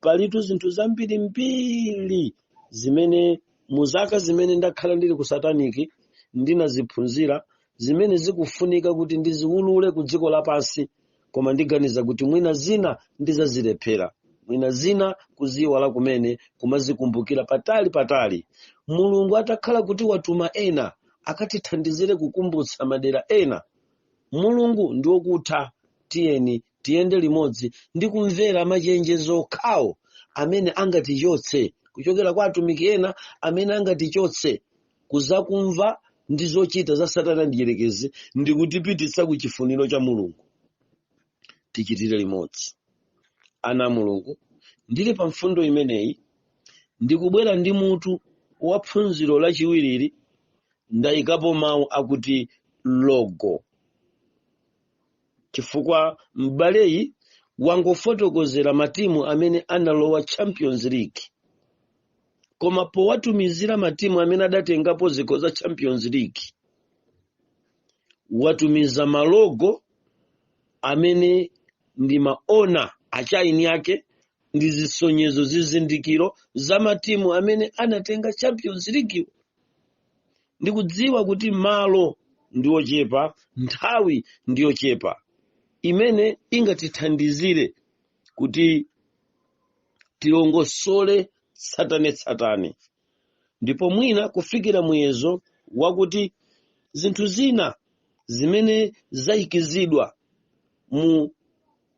[SPEAKER 1] palitu zinthu zambirimbiri zimene mu zaka zimene ndakhala ndili ku sataniki ndinaziphunzira, zimene zikufunika kuti ndiziwulule ku dziko lapansi, koma ndiganiza kuti mwina zina ndizazilephera, mwina zina kuziwala kumene kumazikumbukira patali patali. Mulungu atakhala kuti watuma ena akatithandizire kukumbutsa madera ena, Mulungu ndi wokutha. Tiyeni tiyende limodzi ndi kumvera machenjezo okhawo amene angatichotse kuchokera kwa atumiki ena, amene angatichotse kuzakumva ndi zochita za Satana ndi Dierekezi ndi kutipititsa ku chifuniro cha Mulungu. Tichitire limodzi, ana a Mulungu. Ndili pa mfundo imeneyi, ndikubwera ndi mutu wa phunziro lachiwiriri. Ndayikapo mawu akuti logo, chifukwa m'baleyi wangofotokozera matimu amene analowa Champions League, koma powatumizira matimu amene adatengapo zikho za Champions League, watumiza malogo amene ndi maona achaini ake ndi zisonyezo, zizindikiro za matimu amene anatenga Champions League. Ndikudziwa kuti malo ndi ochepa, nthawi ndi yochepa imene ingatithandizire kuti tilongosole tsatanetsatane, ndipo mwina kufikira muyezo wakuti zinthu zina zimene zayikizidwa mu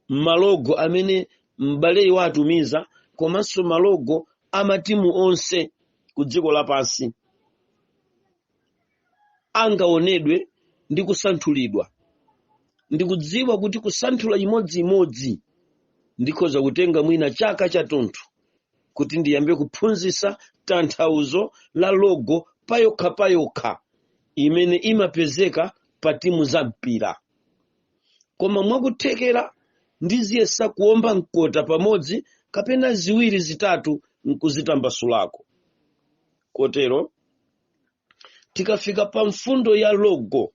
[SPEAKER 1] malogo amene m'baleyi watumiza komanso malogo a matimu onse ku dziko lapansi angaonedwe ndi kusanthulidwa. Ndikudziwa kuti kusanthula imodziimodzi ndikhoza kutenga mwina chaka chathunthu kuti ndiyambe kuphunzitsa tanthauzo la logo payokha payokha imene imapezeka pa timu za mpira, koma mwakuthekera ndiziyesa kuomba mkota pamodzi kapena ziwiri zitatu nkuzitambasulako. Kotero tikafika pa mfundo ya logo,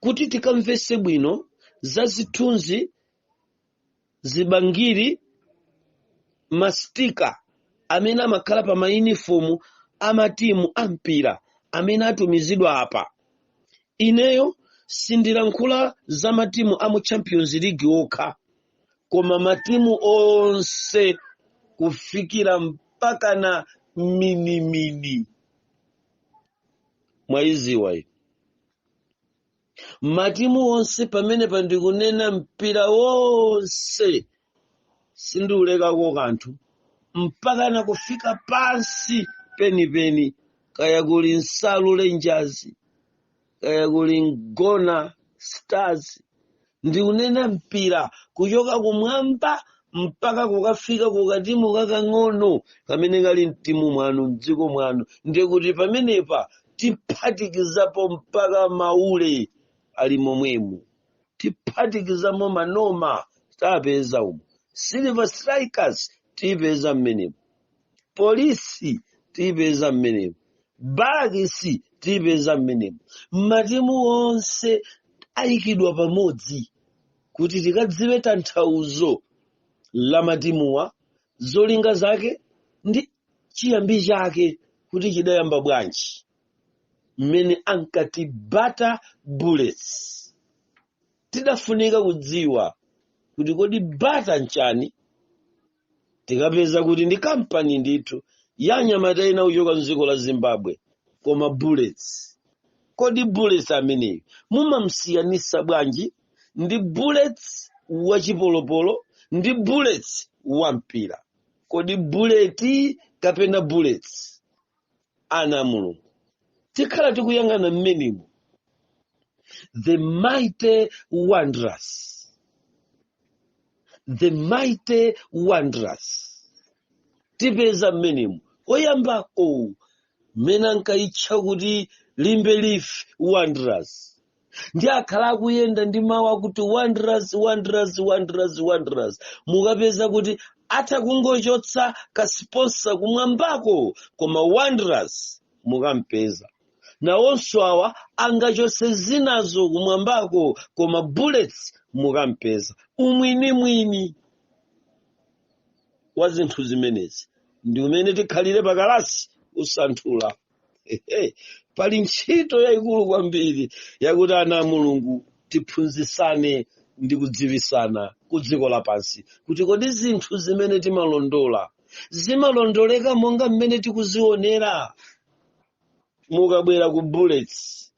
[SPEAKER 1] kuti tikamvese bwino za zithunzi, zibangiri, mastika amene amakhala pa mayunifomu a matimu a mpira amene atumizidwa apa, ineyo sindilankhula za matimu a mu Champions League okha, koma matimu onse kufikira mpaka na minimini. Mwayiziwa iyi, matimu onse pamene pandikunena mpira wonse, sindiulekako kanthu mpaka na kufika pansi penipeni, kaya kuli Nsalu Rangers, kaya kuli Ngona Stars. Ndikunena mpira kuchoka kumwamba Mpaka kukafika kukatimu kakang'ono kamene kali mtimu mwanu, mdziko mwanu. Ndiye kuti pamenepa tiphatikizapo mpaka maule ali momwemo, tiphatikizamo manoma tapeza umo, Silver Strikers tiyipeza mmenemo, Polisi tiyipeza mmenemo, Barracks tiyipeza mmenemo. Matimu onse ayikidwa pamodzi kuti tikadziwe tanthauzo la matimuwa, zolinga zake ndi chiyambi chake, kuti chidayamba bwanji mmene ankati Bata Bullets. Tidafunika kudziwa kuti kodi Bata nchani? Tikapeza kuti ndi kampani ndithu ya anyamata ena kuchoka mdziko la Zimbabwe. Koma Bullets, kodi Bullets ameneyo mumamsiyanisa bwanji ndi Bullets wachipolopolo ndi Bullets wa mpira? Kodi Bullet kapena Bullets? Ana a Mulungu, tikhala tikuyang'ana mmenemo. The Mighty Wanderers, the Mighty Wanderers tipeza mmenemo. Oyambako mmene ankayitcha kuti Limbe Leaf Wanderers, ndi akhala akuyenda ndi mawu akuti Wanderers, Wanderers, Wanderers, Wanderers. Mukapeza kuti atha kungochotsa ka sponsor kumwambako, koma Wanderers mukampeza. Nawonso awa angachotse zinazo kumwambako, koma Bullets mukampeza. Umwinimwini wa zinthu zimenezi ndi umene tikhalire pakalasi kusanthula. Ehe, pali ntchito yayikulu kwambiri yakuti ana a Mulungu tiphunzisane ndi kudziwisana ku dziko lapansi kuti kodi zinthu zimene timalondola zimalondoleka monga mmene tikuzionera? Mukabwera ku Bullets,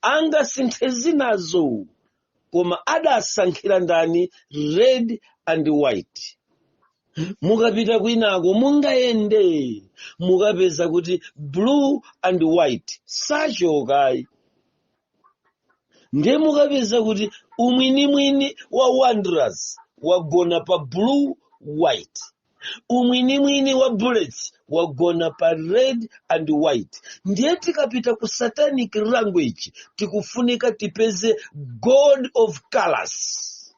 [SPEAKER 1] angasinthe zinazo, koma adasankhira ndani red and white? Mukapita kwinako mungayende, mukapeza kuti blue and white sachokayi. Ndiye mukapeza kuti umwinimwini wa Wanderers wagona pa blue white, umwinimwini wa Bullets wagona pa red and white. Ndiye tikapita ku satanic language, tikufunika tipeze God of colors.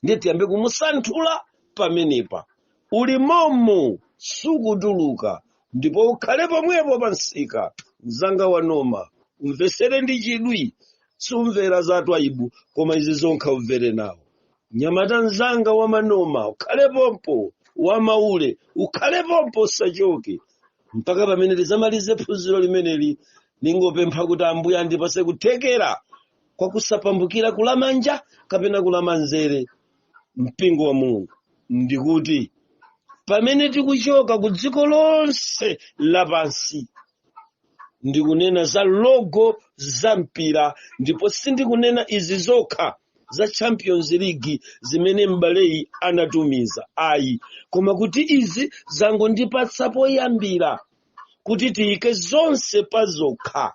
[SPEAKER 1] Ndiye tiyambe kumusanthula pamenepa. Uli momo, sukutuluka, ndipo ukhale pomwepo pa msika. Mzanga wa noma, umvesere ndi chidwi. Sumvera za Twaibu, koma izi zonkha umvere nawo. Nyamata mzanga wa manoma, ukhale pompo. Wa maule, ukhale pompo, usachoke mpaka pamene tizamalize phunziro limeneli. Ningopempha kuti Ambuye andipase kuthekera kwa kusapambukira kulamanja kapena kulamanzere. Mpingo wa Mulungu, ndikuti pamene tikuchoka ku dziko lonse lapansi, ndikunena za logo za mpira, ndipo sindikunena izi zokha za Champions League zimene mbaleyi anatumiza, ayi, koma kuti izi zangondipatsa poyambira kuti tiyike zonse pa zokha.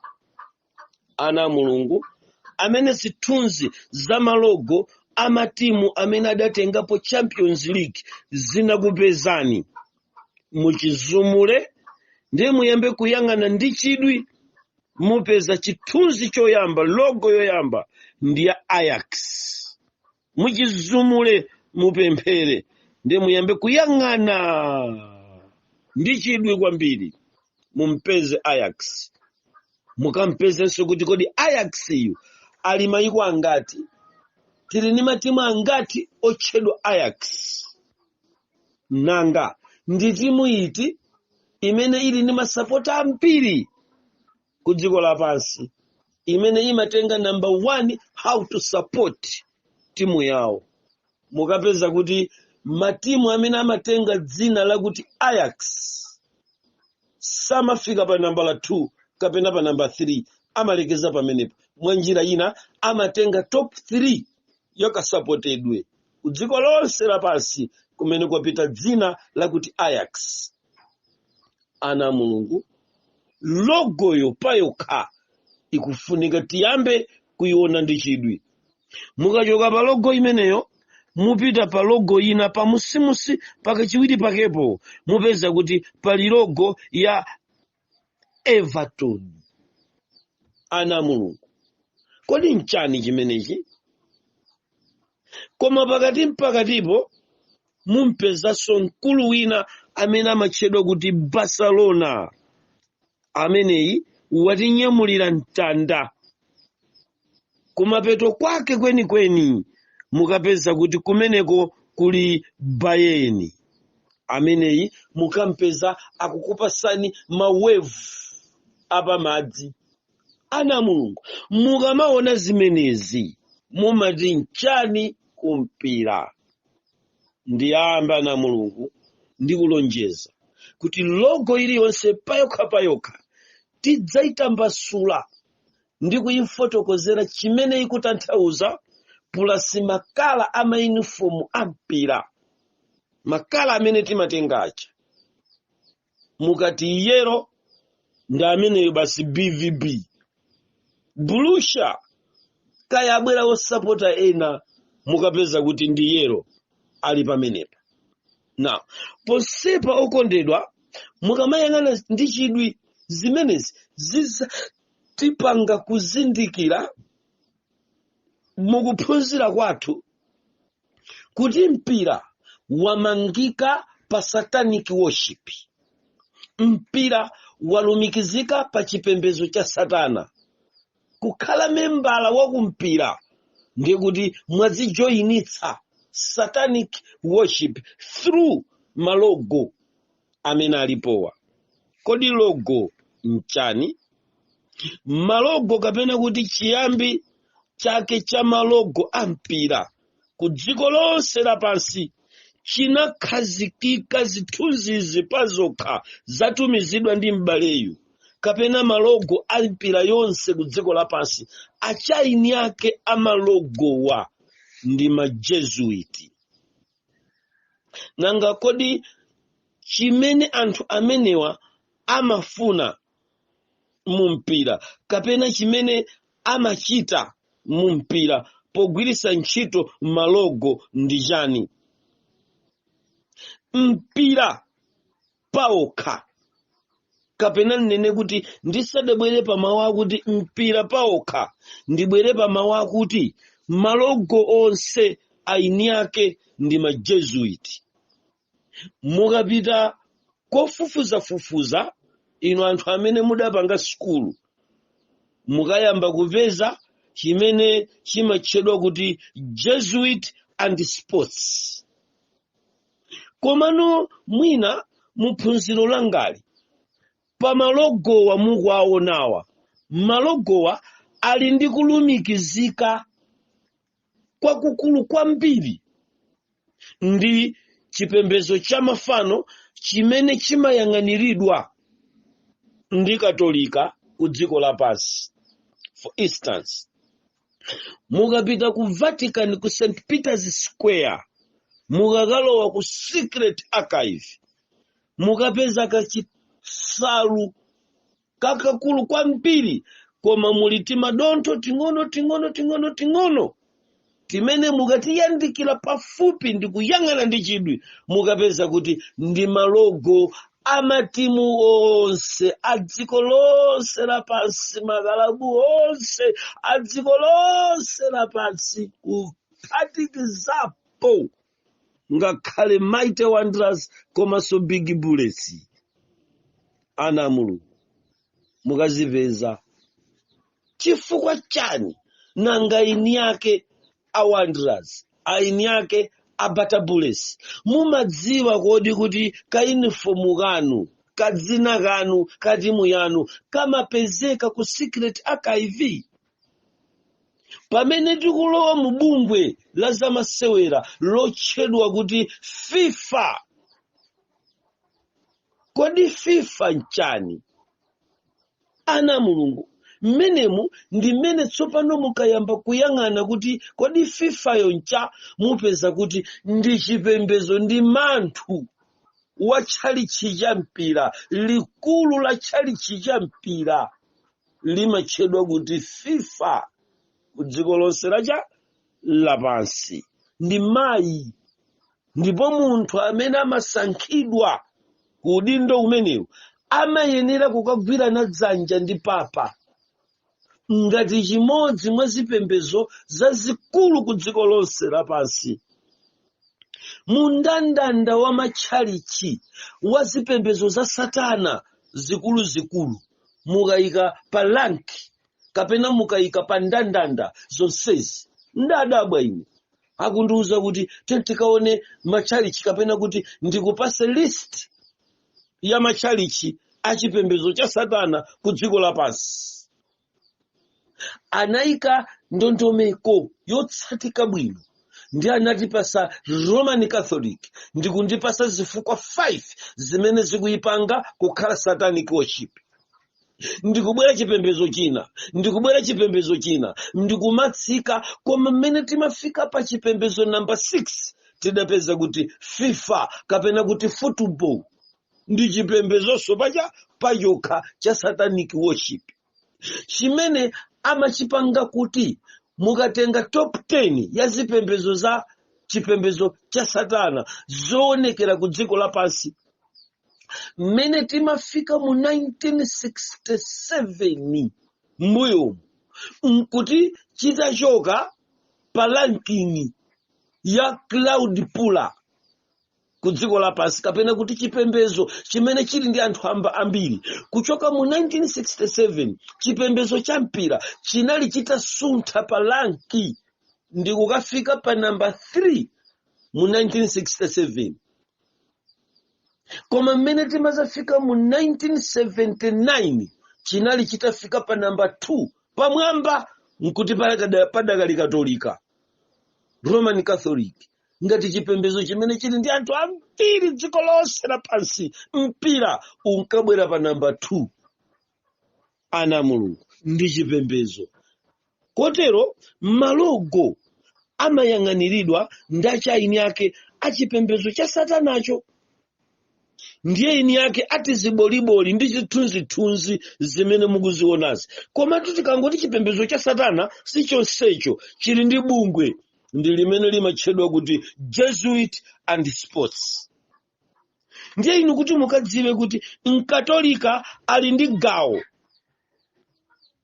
[SPEAKER 1] Ana a Mulungu, amene zithunzi za ma logo amatimu amene adatengapo Champions League zinakupezani, muchizumule ndiye muyambe kuyang'ana ndi chidwi. Mupeza chithunzi choyamba, logo yoyamba ndi ya Ajax. Muchizumule, mupemphere, ndiye muyambe kuyang'ana ndi chidwi kwambiri, mumpeze Ajax. Mukampezenso kuti kodi Ajax yu ali mayiko angati? Tili ndi matimu angati otchedwa Ajax? Nanga ndi timu iti imene ili ndi masapota ambiri ku dziko lapansi, imene imatenga number one how to support timu yawo? Mukapeza kuti matimu amene amatenga dzina lakuti Ajax samafika pa nambala 2 kapena pa namba 3, amalekeza pamenepo. Mwa njira ina, amatenga top 3 yakasapotedwe ku dziko lonse lapansi kumene kwapita dzina lakuti Ajax. Ana a Mulungu, logoyo payokha ikufunika tiyambe kuiona ndi chidwi. Mukachoka pa logo imeneyo, Mupita pa logo ina pamusimusi, pakachiwiri pakepo mupeza kuti pali logo ya Everton. Ana Mulungu, kodi nchani chimenechi? Koma pakati mpakatipo mumpezanso mkulu wina amene amatchedwa kuti Barcelona. Ameneyi watinyamulira mtanda. Kumapeto kwake kwenikweni mukapeza kuti kumeneko kuli Bayern. Ameneyi mukampeza akukupasani ma wave apamadzi. Ana Mulungu, mukamaona zimenezi mumati nchani kumpira? Ndiyamba na Mulungu ndikulonjeza kuti logo iliyonse payokha payokha tidzayitambasula ndi kuyifotokozera chimene ikutanthauza, plus ma colour a mayunifomu a mpira, ma colour amene timatengacha. Mukati yellow, ndi ameneyo basi, BVB. Borussia, kaya abwera osapota ena, mukapeza kuti ndi yellow ali pamenepa. Na ponsepa, okondedwa, mukamayang'ana ndi chidwi zimenezi zizatipanga kuzindikira mukuphunzira kwathu kuti mpira wamangika pa satanic worship, mpira walumikizika pa chipembedzo cha satana. Kukhala membala wa kumpira ndiye kuti mwazijoyinitsa satanic worship through ma logo amene alipowa. Kodi logo nchani? Ma logo, kapena kuti chiyambi chake cha ma logo a mpira ku dziko lonse lapansi, chinakhazikika zithunzizi pazokha zatumizidwa ndi m'baleyu, kapena ma logo a mpira yonse ku dziko lapansi, achaini ake a ma logowa ndi Majesuiti. Nanga kodi chimene anthu amenewa amafuna mu mpira, kapena chimene amachita mu mpira pogwiritsa ntchito ma logo ndi chani? Mpira paokha, kapena nnene kuti ndisadabwere pa mawu akuti mpira paokha, ndibwere pa mawu akuti ma logo onse aini ake ndi Majesuiti. Mukapita kofufuzafufuza, inu anthu amene mudapanga sukulu, mukayamba kupeza chimene chimatchedwa kuti Jesuit and sports. Komano mwina muphunziro langali, pa ma logowa mukuwaonawa, ma logowa ali ndi kulumikizika kwakukulu kwambiri ndi chipembedzo cha mafano chimene chimayang'aniridwa ndi Katolika ku dziko lapansi. For instance, mukapita ku Vatican, ku St Peter's Square, mukakalowa ku secret archive, mukapeza kachisalu kakakulu kwambiri, koma muli timadontho ting'ono ting'ono ting'ono ting'ono timene mukatiyandikira pafupi ndi kuyang'ana ndi chidwi, mukapeza kuti ndi ma logo amatimu onse a dziko lonse lapansi, makalabu onse a dziko lonse lapansi, kuphatikizapo ngakhale Mighty Wanderers komanso Big Bullets. Ana a Mulungu, mukazipeza chifukwa chani? Nanga ini yake a Wanderers, aini yake a Bata Bullets, mumadziwa kodi kuti kainifomu kanu, kadzina kanu, katimu yanu kamapezeka ku secret archive? Pamene tikulowa mu bungwe la zamasewera lotchedwa kuti FIFA, kodi FIFA nchani? Ana Mulungu, mmenemu ndi mmene tsopano mukayamba kuyang'ana kuti kodi FIFA yo ncha, mupeza kuti ndi chipembedzo, ndi manthu wa tchalitchi cha mpira. Likulu la tchalitchi cha mpira limatchedwa kuti FIFA ku dziko lonse lacha lapansi. Ndi mayi, ndipo munthu amene amasankhidwa ku udindo umenewu amayenera kukagwirana dzanja ndi papa ngati chimodzi mwa zipembedzo zazikulu ku dziko lonse lapansi. Mundandanda wa matchalichi wa zipembedzo za satana zikuluzikulu, mukayika pa rank kapena mukayika pa ndandanda zonsezi, ndadabwa ine akundiuza kuti tikaone matchalichi kapena kuti ndikupase list ya matchalichi achipembedzo cha satana ku dziko lapansi. Anayika ndondomeko yotsatika bwino ndi anatipasa Roman Catholic ndi kundipasa zifukwa 5 zimene zikuyipanga kukhala satanic worship. Ndikubwera chipembedzo china, ndikubwera chipembedzo china, ndikumatsika, koma mmene timafika pa chipembedzo namba 6 tidapeza kuti FIFA kapena kuti football ndi chipembedzonso pacha pachokha cha satanic worship, chimene amachipanga kuti mukatenga top 10 ya zipembedzo za chipembedzo cha satana zoonekera ku dziko lapansi, mmene timafika mu 1967 mbuyomu nkuti chitachoka pa ranking ya crowd puller ku dziko lapansi, kapena kuti chipembedzo chimene chili ndi anthu amba ambiri. Kuchoka mu 1967 chipembedzo cha mpira chinali chitasuntha pa rank ndi kukafika pa namba 3 mu 1967, koma mmene timazafika mu 1979 chinali chitafika pa namba 2 pamwamba, nkuti padakali Katolika, Roman Catholic, ngati chipembedzo chimene chili ndi anthu ambiri dziko lonse lapansi. Mpira unkabwera pa namba 2. Ana a Mulungu, ndi chipembedzo, kotero malogo amayang'aniridwa ndi achaini ake achipembedzo cha satanacho. Ndiye ini yake ati ziboliboli ndi zithunzithunzi zimene mukuzionazi. Komatu tikangoti chipembedzo cha satana, si chonsecho. Chili ndi bungwe, ndi limene limatchedwa kuti Jesuit and Sports. Ndiye inu kuti mukadziwe kuti Mkatolika ali ndi gawo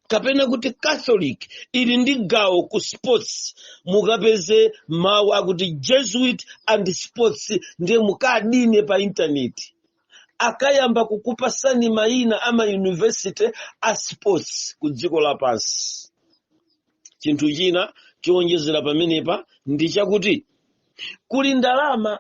[SPEAKER 1] kapena kuti Catholic ili ndi gawo ku sports, mukapeze mawu akuti Jesuit and Sports, ndiye mukadine pa intaneti, akayamba kukupasani mayina ama university a sports ku dziko lapansi. Chinthu china chowonjezera pamenepa ndi chakuti kuli ndalama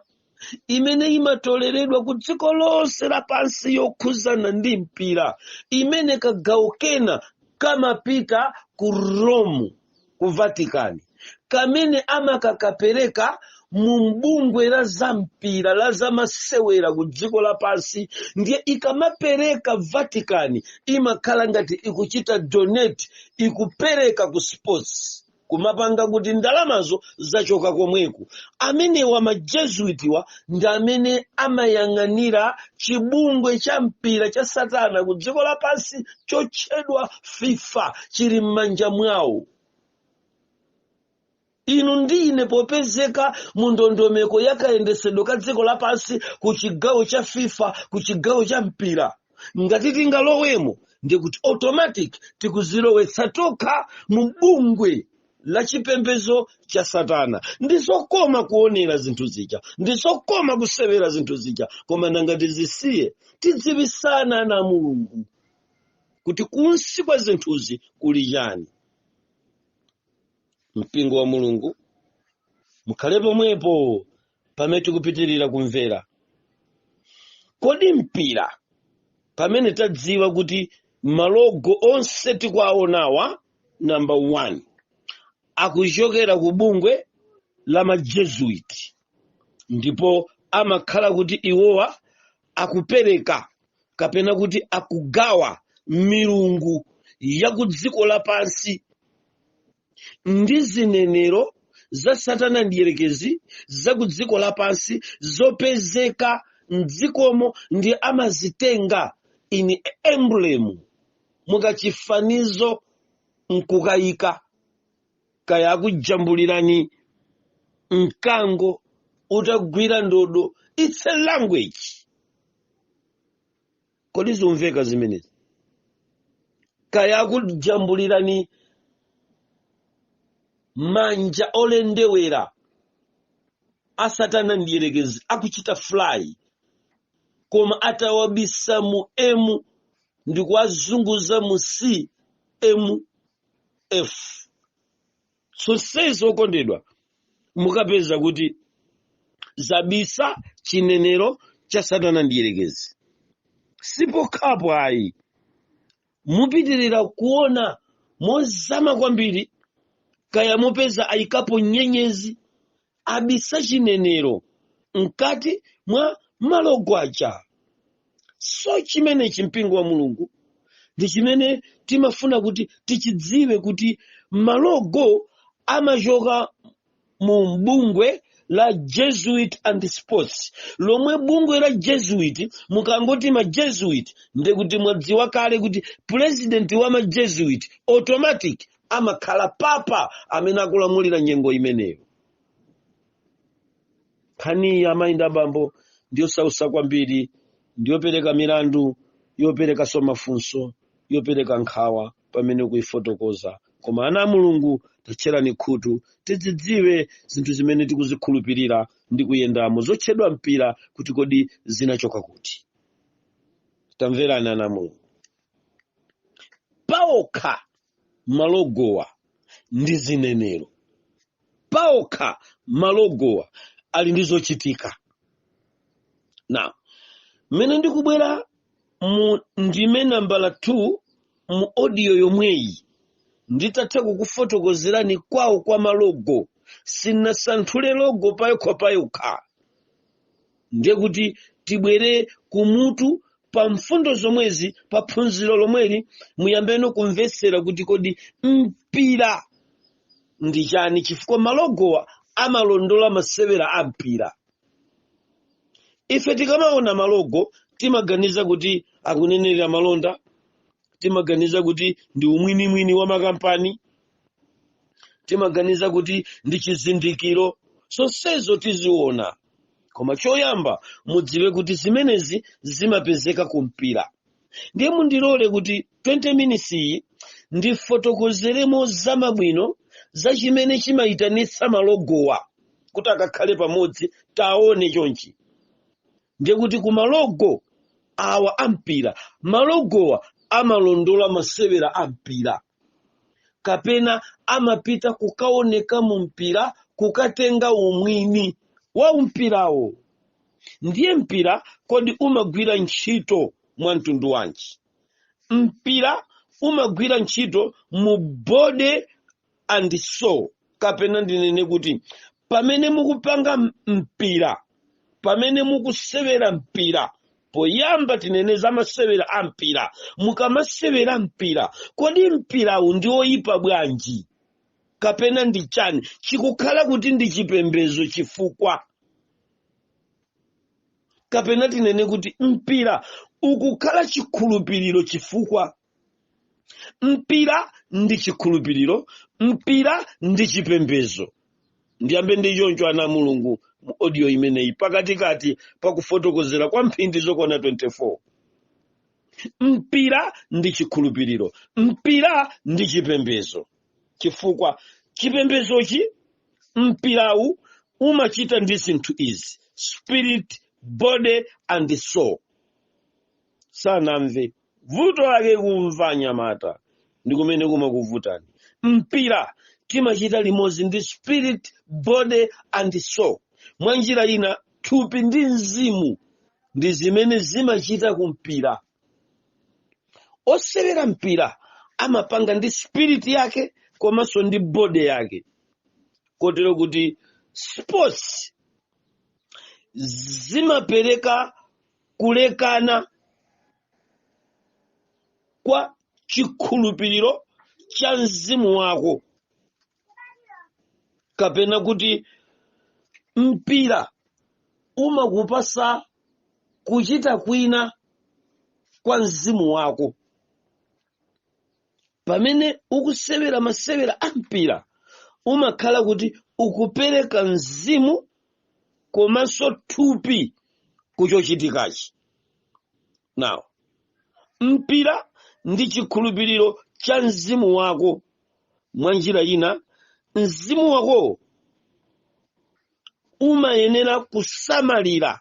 [SPEAKER 1] imene imatoleredwa ku dziko lonse lapansi yokhuzana ndi mpira, imene kagawo kena kamapita ku Rome, ku Vatican, kamene amakakapereka mu bungwe la zampira, la zamasewera ku dziko lapansi. Ndiye ikamapereka Vatican, imakhala ngati ikuchita donate, ikupereka ku sports, kumapanga kuti ndalamazo zachoka komweko. Amenewa majesuitiwa ndi amene amayang'anira chibungwe cha mpira cha satana ku dziko lapansi chotchedwa FIFA, chili m'manja mwawo. Inu ndi ine popezeka mu ndondomeko ya kayendesedwe ka dziko lapansi ku chigawo cha FIFA, ku chigawo cha mpira, ngati tingalowemo, ndikuti automatic tikuzilowetsa tokha mu bungwe la chipembedzo cha satana. Ndizokoma kuonera zinthu zija, ndizokoma kusewera zinthu zija, koma nanga tizisiye? Tidziwisana, ana Mulungu, kuti kunsi kwa zinthuzi kuli chani. Mpingo wa Mulungu, mukhale pomwepo pamene tikupitirira kumvera. Kodi mpira, pamene tadziwa kuti malogo onse tikuwaonawa, number one, akuchokera ku bungwe la majesuit, ndipo amakhala kuti iwowa akupereka kapena kuti akugawa milungu ya ku dziko lapansi ndi zinenero za satana ndiyerekezi za ku dziko lapansi zopezeka mdzikomo, ndi amazitenga in emblem, mukachifanizo, nkukayika kaya akujambulirani. Mkango utagwira ndodo, it's a language. Kodi zimveka zimenezi? Kaya akujambulirani manja olendewera a Satana Ndiyerekezi akuchita fly, koma atawabisa mu M ndi kuwazunguza mu C M F. Zonsezi, okondedwa, mukapeza kuti zabisa chinenero cha Satana Ndiyerekezi. Sipokhapo ayi, mupitirira kuona mozama kwambiri. Kaya mupeza ayikapo nyenyezi, abisa chinenero mkati mwa malogo aja. So chimenechi, mpingo wa Mulungu, ndi chimene timafuna kuti tichidziwe, kuti malogo amachoka mu bungwe la Jesuit and Sports, lomwe bungwe la Jesuit, mukangoti ma Jesuit, ndekuti mwadziwa kale kuti president wa ma Jesuit automatic amakhala papa amene akulamulira nyengo imeneyo. Nkhaniyi, amayi ndi abambo, ndiyosausa kwambiri, ndiyopereka milandu, yoperekanso mafunso, yopereka nkhawa pamene kuifotokoza. Koma ana a Mulungu, tatcherani khutu tizidziwe zinthu zimene tikuzikhulupirira ndi kuyendamo, zotchedwa mpira, kuti kodi zinachoka kuti? Tamverani, ana a Mulungu, paokha malogowa ndi zinenero, paokha malogowa ali ndi zochitika. Na mmene ndikubwera mu ndime nambala 2 mu audio yomweyi, nditatha kukufotokozerani kwawo kwa malogo, sinasanthule logo payokha payokha, ndiye kuti tibwere kumutu pa mfundo zomwezi, pa phunziro lomweli, muyambeno kumvetsera kuti kodi mpira ndi chani, chifukwa malogowa amalondola masewera a mpira. Ife tikamaona malogo timaganiza kuti akunenerera malonda, timaganiza kuti ndi umwinimwini wa makampani, timaganiza kuti ndi chizindikiro. Zonsezo tiziona, koma choyamba mudziwe kuti zimenezi zimapezeka ku mpira. Ndiye mundilole kuti 20 minutes iyi ndifotokozeremo zamabwino za chimene chimayitanitsa malogowa kuti akakhale pamodzi. Taone chonchi, ndiye kuti ku malogo awa a mpira, malogowa amalondola masewera a mpira kapena amapita kukaoneka mu mpira, kukatenga umwini wa umpirawo. Ndiye mpira kodi umagwira ntchito mwa mtundu wanji? Mpira umagwira ntchito mu body and soul, kapena ndinene kuti pamene mukupanga mpira, pamene mukusewera mpira, poyamba tinene za masewera a mpira. Mukamasewera mpira, kodi mpirawu ndi oyipa bwanji kapena ndi chani chikukhala kuti ndi chipembedzo? Chifukwa kapena tinene kuti mpira ukukhala chikhulupiriro, chifukwa mpira ndi chikhulupiriro, mpira ndi chipembedzo. Ndiyambe ndi choncho, ana a Mulungu, mu audio imeneyi, pakatikati pakufotokozera kwa mphindi zokwana 24. Mpira ndi chikhulupiriro, mpira ndi chipembedzo, chifukwa chipembedzochi, mpirawu umachita ndi zinthu izi: spirit, body and soul. Sanamve vuto lake kumva anyamata ndi kumene kumakuvutani. Mpira timachita limodzi ndi spirit, body and soul. Mwa njira ina, thupi ndi mzimu ndi zimene zimachita ku mpira. Osewera mpira amapanga ndi spirit yake komanso ndi body yake, kotero kuti sports zimapereka kulekana kwa chikhulupiriro cha mzimu wako, kapena kuti mpira umakupasa kuchita kwina kwa mzimu wako. Pamene ukusewera masewera a mpira, umakhala kuti Ukupereka mzimu komanso thupi kuchochitikachi. Now, mpira ndi chikhulupiriro cha mzimu wako. Mwa njira ina, mzimu wako umayenera kusamalira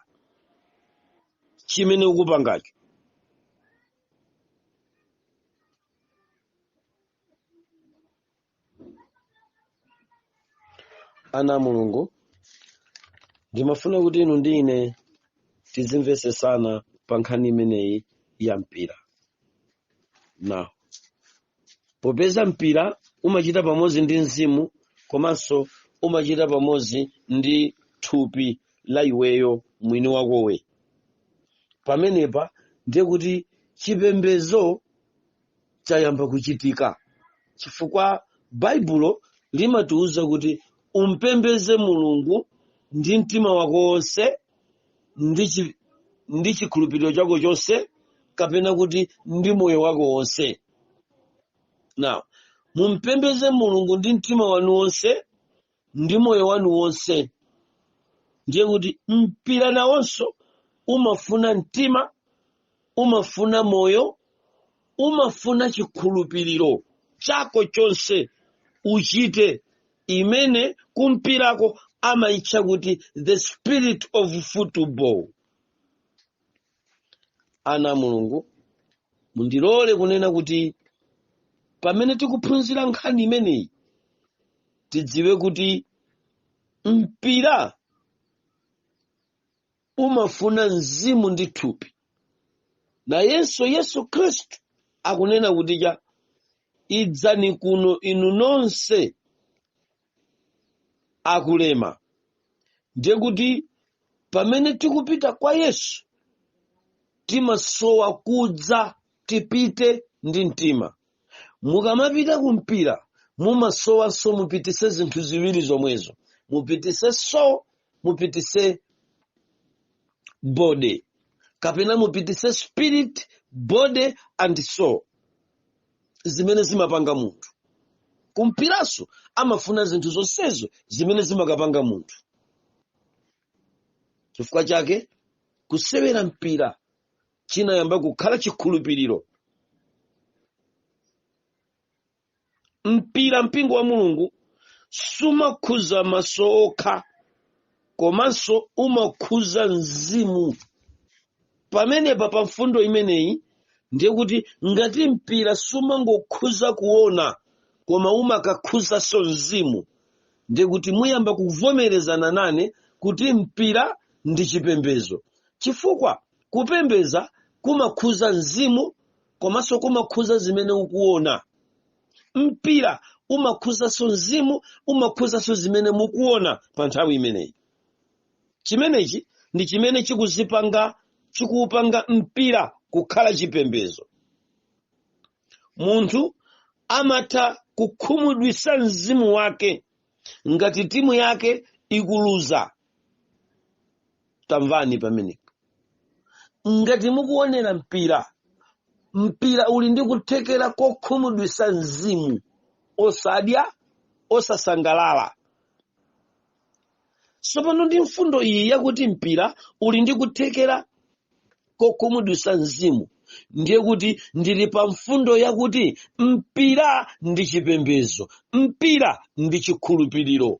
[SPEAKER 1] chimene ukupangacho. Ana a Mulungu, ndimafuna kuti inu ndi ine tizimvesesana pa nkhani imeneyi ya mpira. Now, popeza mpira umachita pamodzi ndi mzimu komanso umachita pamodzi ndi thupi la iweyo mwini wakowe, pamenepa ndiye kuti chipembedzo chayamba kuchitika, chifukwa Baibulo limatiuza kuti umpembeze Mulungu ndi mtima wako wonse ndi chikhulupiriro chako chonse, kapena kuti ndi moyo wako wonse. Now, mumpembeze Mulungu ndi mtima wanu wonse ndi moyo wanu wonse, ndiye kuti mpira nawonso umafuna mtima, umafuna moyo, umafuna chikhulupiriro chako chonse uchite, imene kumpirako amayitcha kuti the spirit of football. Ana a Mulungu, mundilole kunena kuti pamene tikuphunzira nkhani imeneyi, tidziwe kuti mpira umafuna mzimu ndi thupi. Nayenso Yesu Khristu akunena kuti cha idzani kuno inu nonse akulema. Ndiye kuti pamene tikupita kwa Yesu timasowa kudza tipite ndi mtima. Mukamapita kumpira mumasowanso mupitise zinthu ziwiri zomwezo, mupitise soul, mupitise body, kapena mupitise spirit, body and soul, zimene zimapanga munthu. Kumpiranso amafuna zinthu zonsezo zimene zimakapanga munthu. Chifukwa chake kusewera mpira chinayamba kukhala chikhulupiriro. Mpira, mpingo wa Mulungu, sumakhuza maso okha, komanso umakhuza mzimu. Pamenepa pa mfundo imeneyi, ndiye kuti ngati mpira sumangokhuza kuona koma umakakhuzanso mzimu, ndiye kuti muyamba kuvomerezana nane kuti mpira ndi chipembedzo, chifukwa kupembeza kumakhuza mzimu komanso kumakhuza zimene ukuona. Mpira umakhuzanso mzimu, umakhuzanso zimene mukuona pa nthawi imeneyi. Chimenechi ndi chimene chikuupanga mpira kukhala chipembedzo. Munthu amatha kukhumudwitsa mzimu wake ngati timu yake ikuluza. Tamvani pamenepo. Ngati mukuonera mpira, mpira uli ndi kuthekera kokhumudwitsa mzimu, osadya, osasangalala. Tsopano ndi mfundo iyi yakuti mpira uli ndi kuthekera kokhumudwitsa mzimu, ndiye kuti ndili pa mfundo yakuti mpira ndi chipembedzo, mpira ndi chikhulupiriro,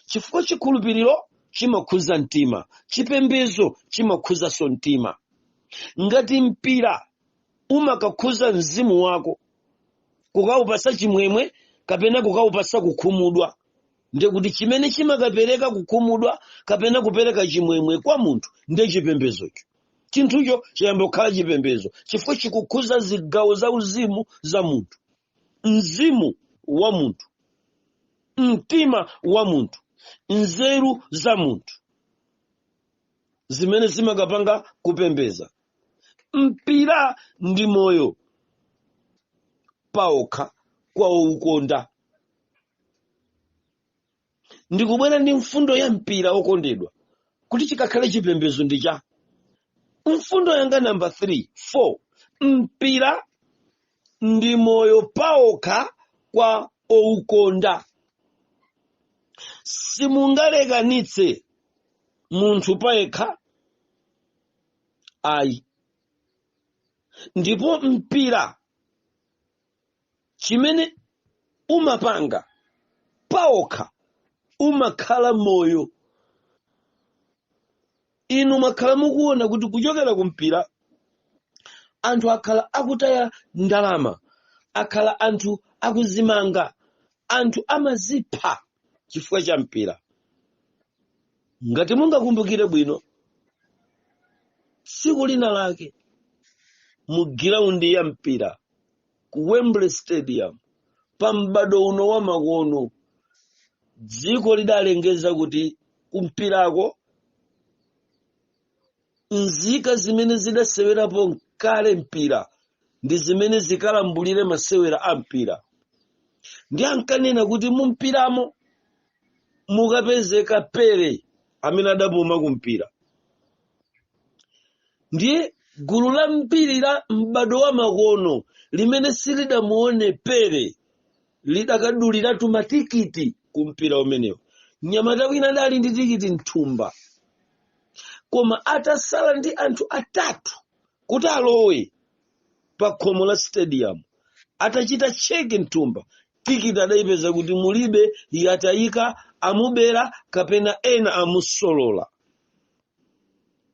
[SPEAKER 1] chifukwa chikhulupiriro chimakhuza mtima, chipembedzo chimakhuzanso mtima. Ngati mpira umakakhuza mzimu wako kukawupasa chimwemwe kapena kukawupasa kukhumudwa, ndiye kuti chimene chimakapereka kukhumudwa kapena kupereka chimwemwe kwa munthu ndiye chipembedzocho. Chinthucho chayamba kukhala chipembedzo chifukwa chikukhuza zigawo za uzimu za munthu, mzimu wa munthu, mtima wa munthu, nzeru za munthu, zimene zimakapanga kupembeza. Mpira ndi moyo paokha kwa oukonda. Ndikubwera ndi mfundo ya mpira, okondedwa, kuti chikakhale chipembedzo ndi cha mfundo yanga namba 3 4. Mpira ndi moyo paokha kwa oukonda. Simungalekanitse munthu payekha ayi. Ndipo mpira chimene umapanga paokha umakhala moyo. Inu mwakhala mukuona kuti kuchokera ku mpira anthu akhala akutaya ndalama, akhala anthu akuzimanga, anthu amazipha chifukwa cha mpira. Ngati mungakumbukire bwino, tsiku lina lake mu giraundi ya mpira ku Wembley Stadium, pa m'bado uno wa makono, dziko lidalengeza kuti kumpirako nzika zimene zidasewerapo kale mpira ndi zimene zikalambulire masewera a mpira. Ndi ankanena kuti mu mpiramo mukapezeka Pele amene adapuma ku mpira. Ndiye gulu la mpiri la m'bado wa makono limene silidamuone Pele lidakaduliratu matikiti ku mpira umenewo. Mnyamata wina adali ndi tikiti mthumba, koma atasala ndi anthu atatu kuti alowe pa khomo la stadium, atachita check mthumba, tikiti adayipeza kuti mulibe, yatayika, amubera kapena ena amusolola.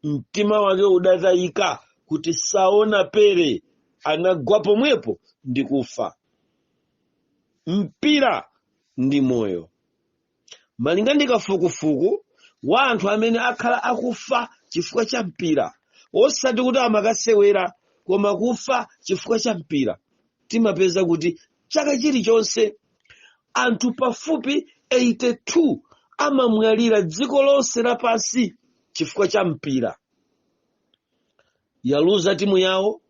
[SPEAKER 1] Mtima wake udatayika kuti saona Pele, anagwa pomwepo ndi kufa. Mpira ndi moyo. Malinga ndi kafukufuku wa anthu amene akhala akufa chifukwa cha mpira, osati kuti amakasewera, koma kufa chifukwa cha mpira, timapeza kuti chaka chilichonse anthu pafupi 82 amamwalira dziko lonse lapansi chifukwa cha mpira. Yaluza timu yawo,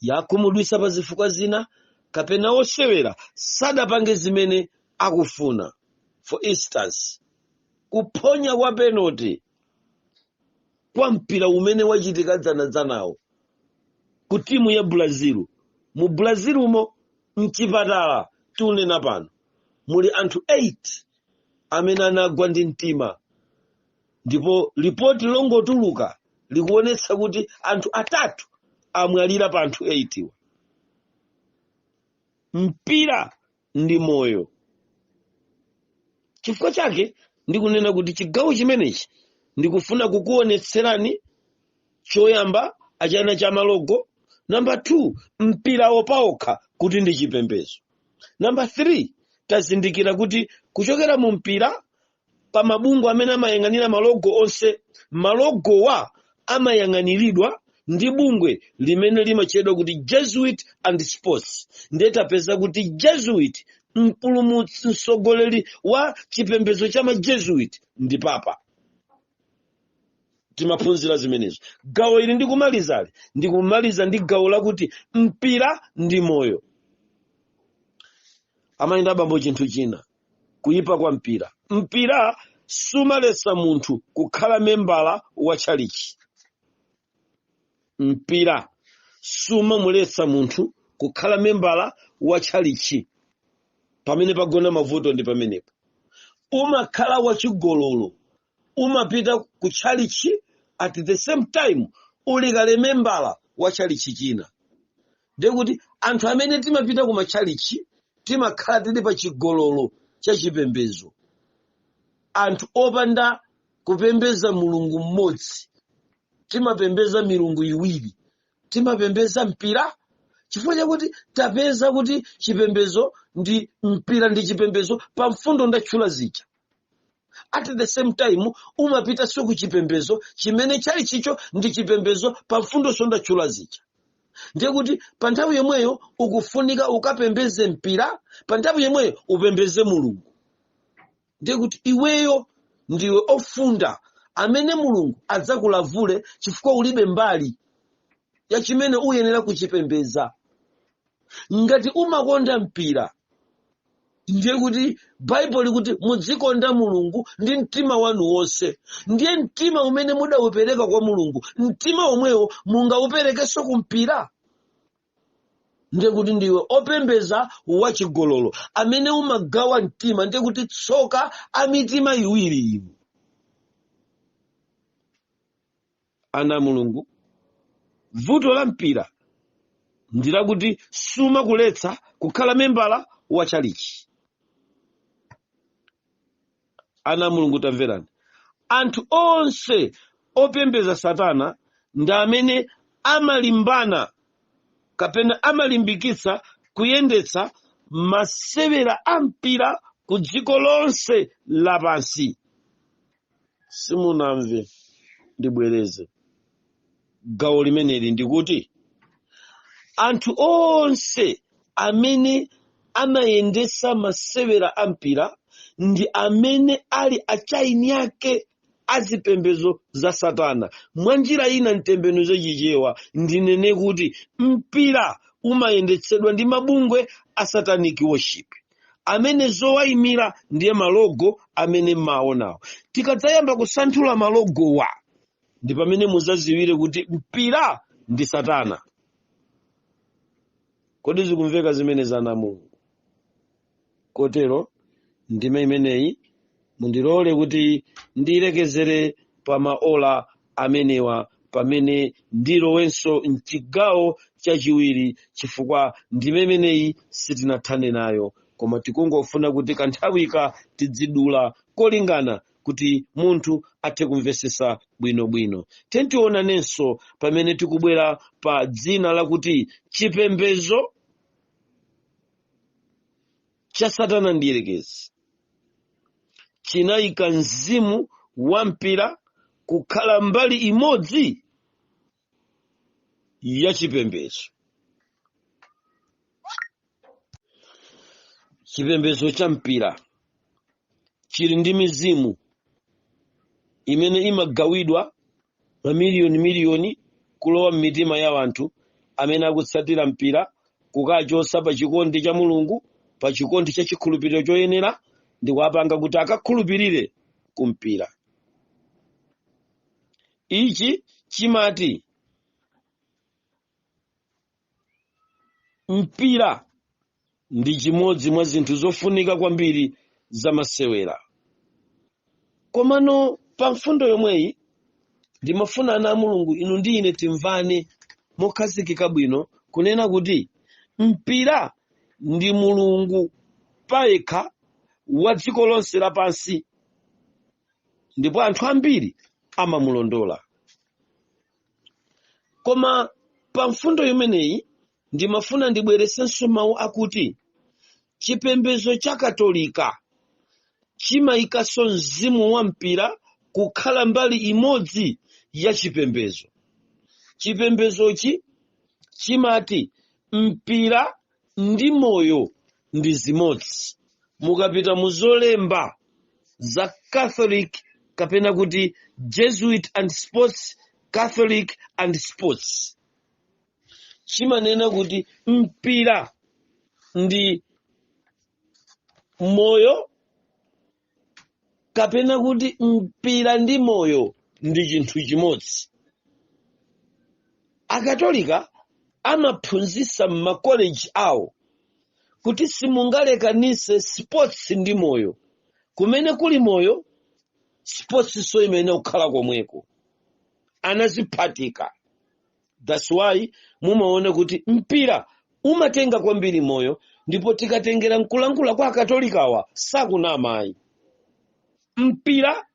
[SPEAKER 1] yakhumudwitsa pa zifukwa zina, kapena osewera sadapange zimene akufuna. For instance, kuphonya kwa penalty kwa mpira umene wachitika dzanadzanawo ku timu ya Brazil. Mu Brazil umo, mchipatala tiunena pano muli anthu 8 amene anagwa ndi mtima, ndipo ripoti longotuluka likuonetsa kuti anthu atatu amwalira pa anthu 8 wa. Mpira ndi moyo. Chifukwa chake ndikunena kuti chigawo chimenechi ndikufuna kukuonetserani choyamba achana cha malogo, namba 2 mpirawo paokha kuti ndi chipembedzo, namba 3 tazindikira kuti kuchokera mu mpira pa mabungwe amene amayang'anira malogo onse, malogowa amayang'aniridwa ndi bungwe limene limatchedwa kuti Jesuit and Sports. Ndiye tapeza kuti Jesuit, mpulumutsi, mtsogoleri wa chipembedzo cha maJesuit ndi papa. Timaphunzira zimenezo. Gawo ili ndikumalizali, ndikumaliza ndi gawo lakuti mpira ndi moyo. Amayenda abambo, chinthu china, kuyipa kwa mpira. Mpira sumaletsa munthu kukhala membala wa tchalichi. Mpira sumamuletsa munthu kukhala membala wa tchalichi. Pamene pagona mavuto ndi pamenepo. Umakhala wachigololo, umapita ku tchalichi, at the same time uli kale membala wa tchalichi china. Ndekuti anthu amene timapita ku matchalichi timakhala tili pa chigololo cha chipembedzo. Anthu opanda kupembeza Mulungu mmodzi, timapembeza milungu iwiri. Timapembeza mpira chifukwa chakuti tapeza kuti chipembedzo ndi mpira, ndi chipembedzo pa mfundo ndatchula zija. At the same time umapitanso ku chipembedzo chimene chalichicho ndi chipembedzo pa mfundo ndatchula zija. Ndiye kuti pa nthawi yomweyo ukufunika ukapembeze mpira, pa nthawi yomweyo upembeze Mulungu. Ndiye kuti iweyo ndiwe ofunda amene Mulungu adzakulavule, chifukwa ulibe mbali ya chimene uyenera kuchipembeza. Ngati umakonda mpira, ndiye kuti Baibulo likuti mudzikonda Mulungu ndi mtima wanu wonse. Ndiye mtima umene mudaupereka kwa Mulungu, mtima omwewo mungauperekenso ku mpira? Ndiye kuti ndiwe opembeza wachigololo amene umagawa mtima. Ndiye kuti tsoka a mitima iwiri inu. Ana a Mulungu, vuto la mpira ndi lakuti sumakuletsa kukhala membala wa chalichi. Ana a Mulungu, tamverani, anthu onse opembeza Satana ndi amene amalimbana kapena amalimbikitsa kuyendetsa masewera a mpira ku dziko lonse lapansi. Simunamve, ndibwereze gawo limeneli. Ndikuti anthu onse amene amayendetsa masewera a mpira ndi amene ali achaini ake azipembedzo za Satana. Mwa njira ina, ntembenuze Chichewa, ndinene kuti mpira umayendetsedwa ndi mabungwe a satanic worship amene zowayimira ndiye malogo amene mmaonawo. Tikadzayamba kusanthula malogowa ndi pamene muzaziwire kuti mpira ndi Satana. Kodi zikumveka zimene za ana Mulungu? Kotero ndime imeneyi mundilole kuti ndiyilekezere pa maola amenewa, pamene ndilowenso mchigawo chachiwiri, chifukwa ndime imeneyi sitinathane nayo, koma tikungofuna kuti kanthawika tidzidula kolingana kuti munthu athe kumvesesa bwinobwino. Tionanenso pamene tikubwera pa dzina lakuti chipembedzo cha Satana Mdierekezi chinayika mzimu wa mpira kukhala mbali imodzi ya chipembedzo. Chipembedzo cha mpira chili ndi mizimu imene imagawidwa mamiliyoni miliyoni kulowa m'mitima ya anthu amene akutsatira mpira, kukachotsa pa chikondi cha Mulungu, pa chikondi cha chikhulupiriro choyenera, ndi kuwapanga kuti akakhulupirire ku mpira. Ichi chimati mpira ndi chimodzi mwa zinthu zofunika kwambiri za masewera. Komano pa mfundo yomweyi ndimafuna ana a Mulungu inu ndi ine timvane mokhazikika bwino kunena kuti mpira ndi mulungu payekha wa dziko lonse lapansi, ndipo anthu ambiri amamulondola. Koma pa mfundo imeneyi ndimafuna ndibweresenso mawu akuti chipembedzo cha Katolika chimayikanso mzimu wa mpira kukhala mbali imodzi ya chipembedzo. Chipembedzochi chimati mpira ndi moyo ndi zimodzi. Mukapita mu zolemba za Catholic kapena kuti Jesuit and Sports, Catholic and Sports, chimanena kuti mpira ndi moyo, kapena kuti mpira ndi moyo ndi chinthu chimodzi. Akatolika amaphunzitsa m'makoleji awo kuti simungalekanise sports ndi moyo. Kumene kuli moyo, sports so imene kukhala komweko, anaziphatika. That's why mumaona kuti mpira umatenga kwambiri moyo, ndipo tikatengera nkulankhula kwa Akatolikawa, sakunama ayi. Mpira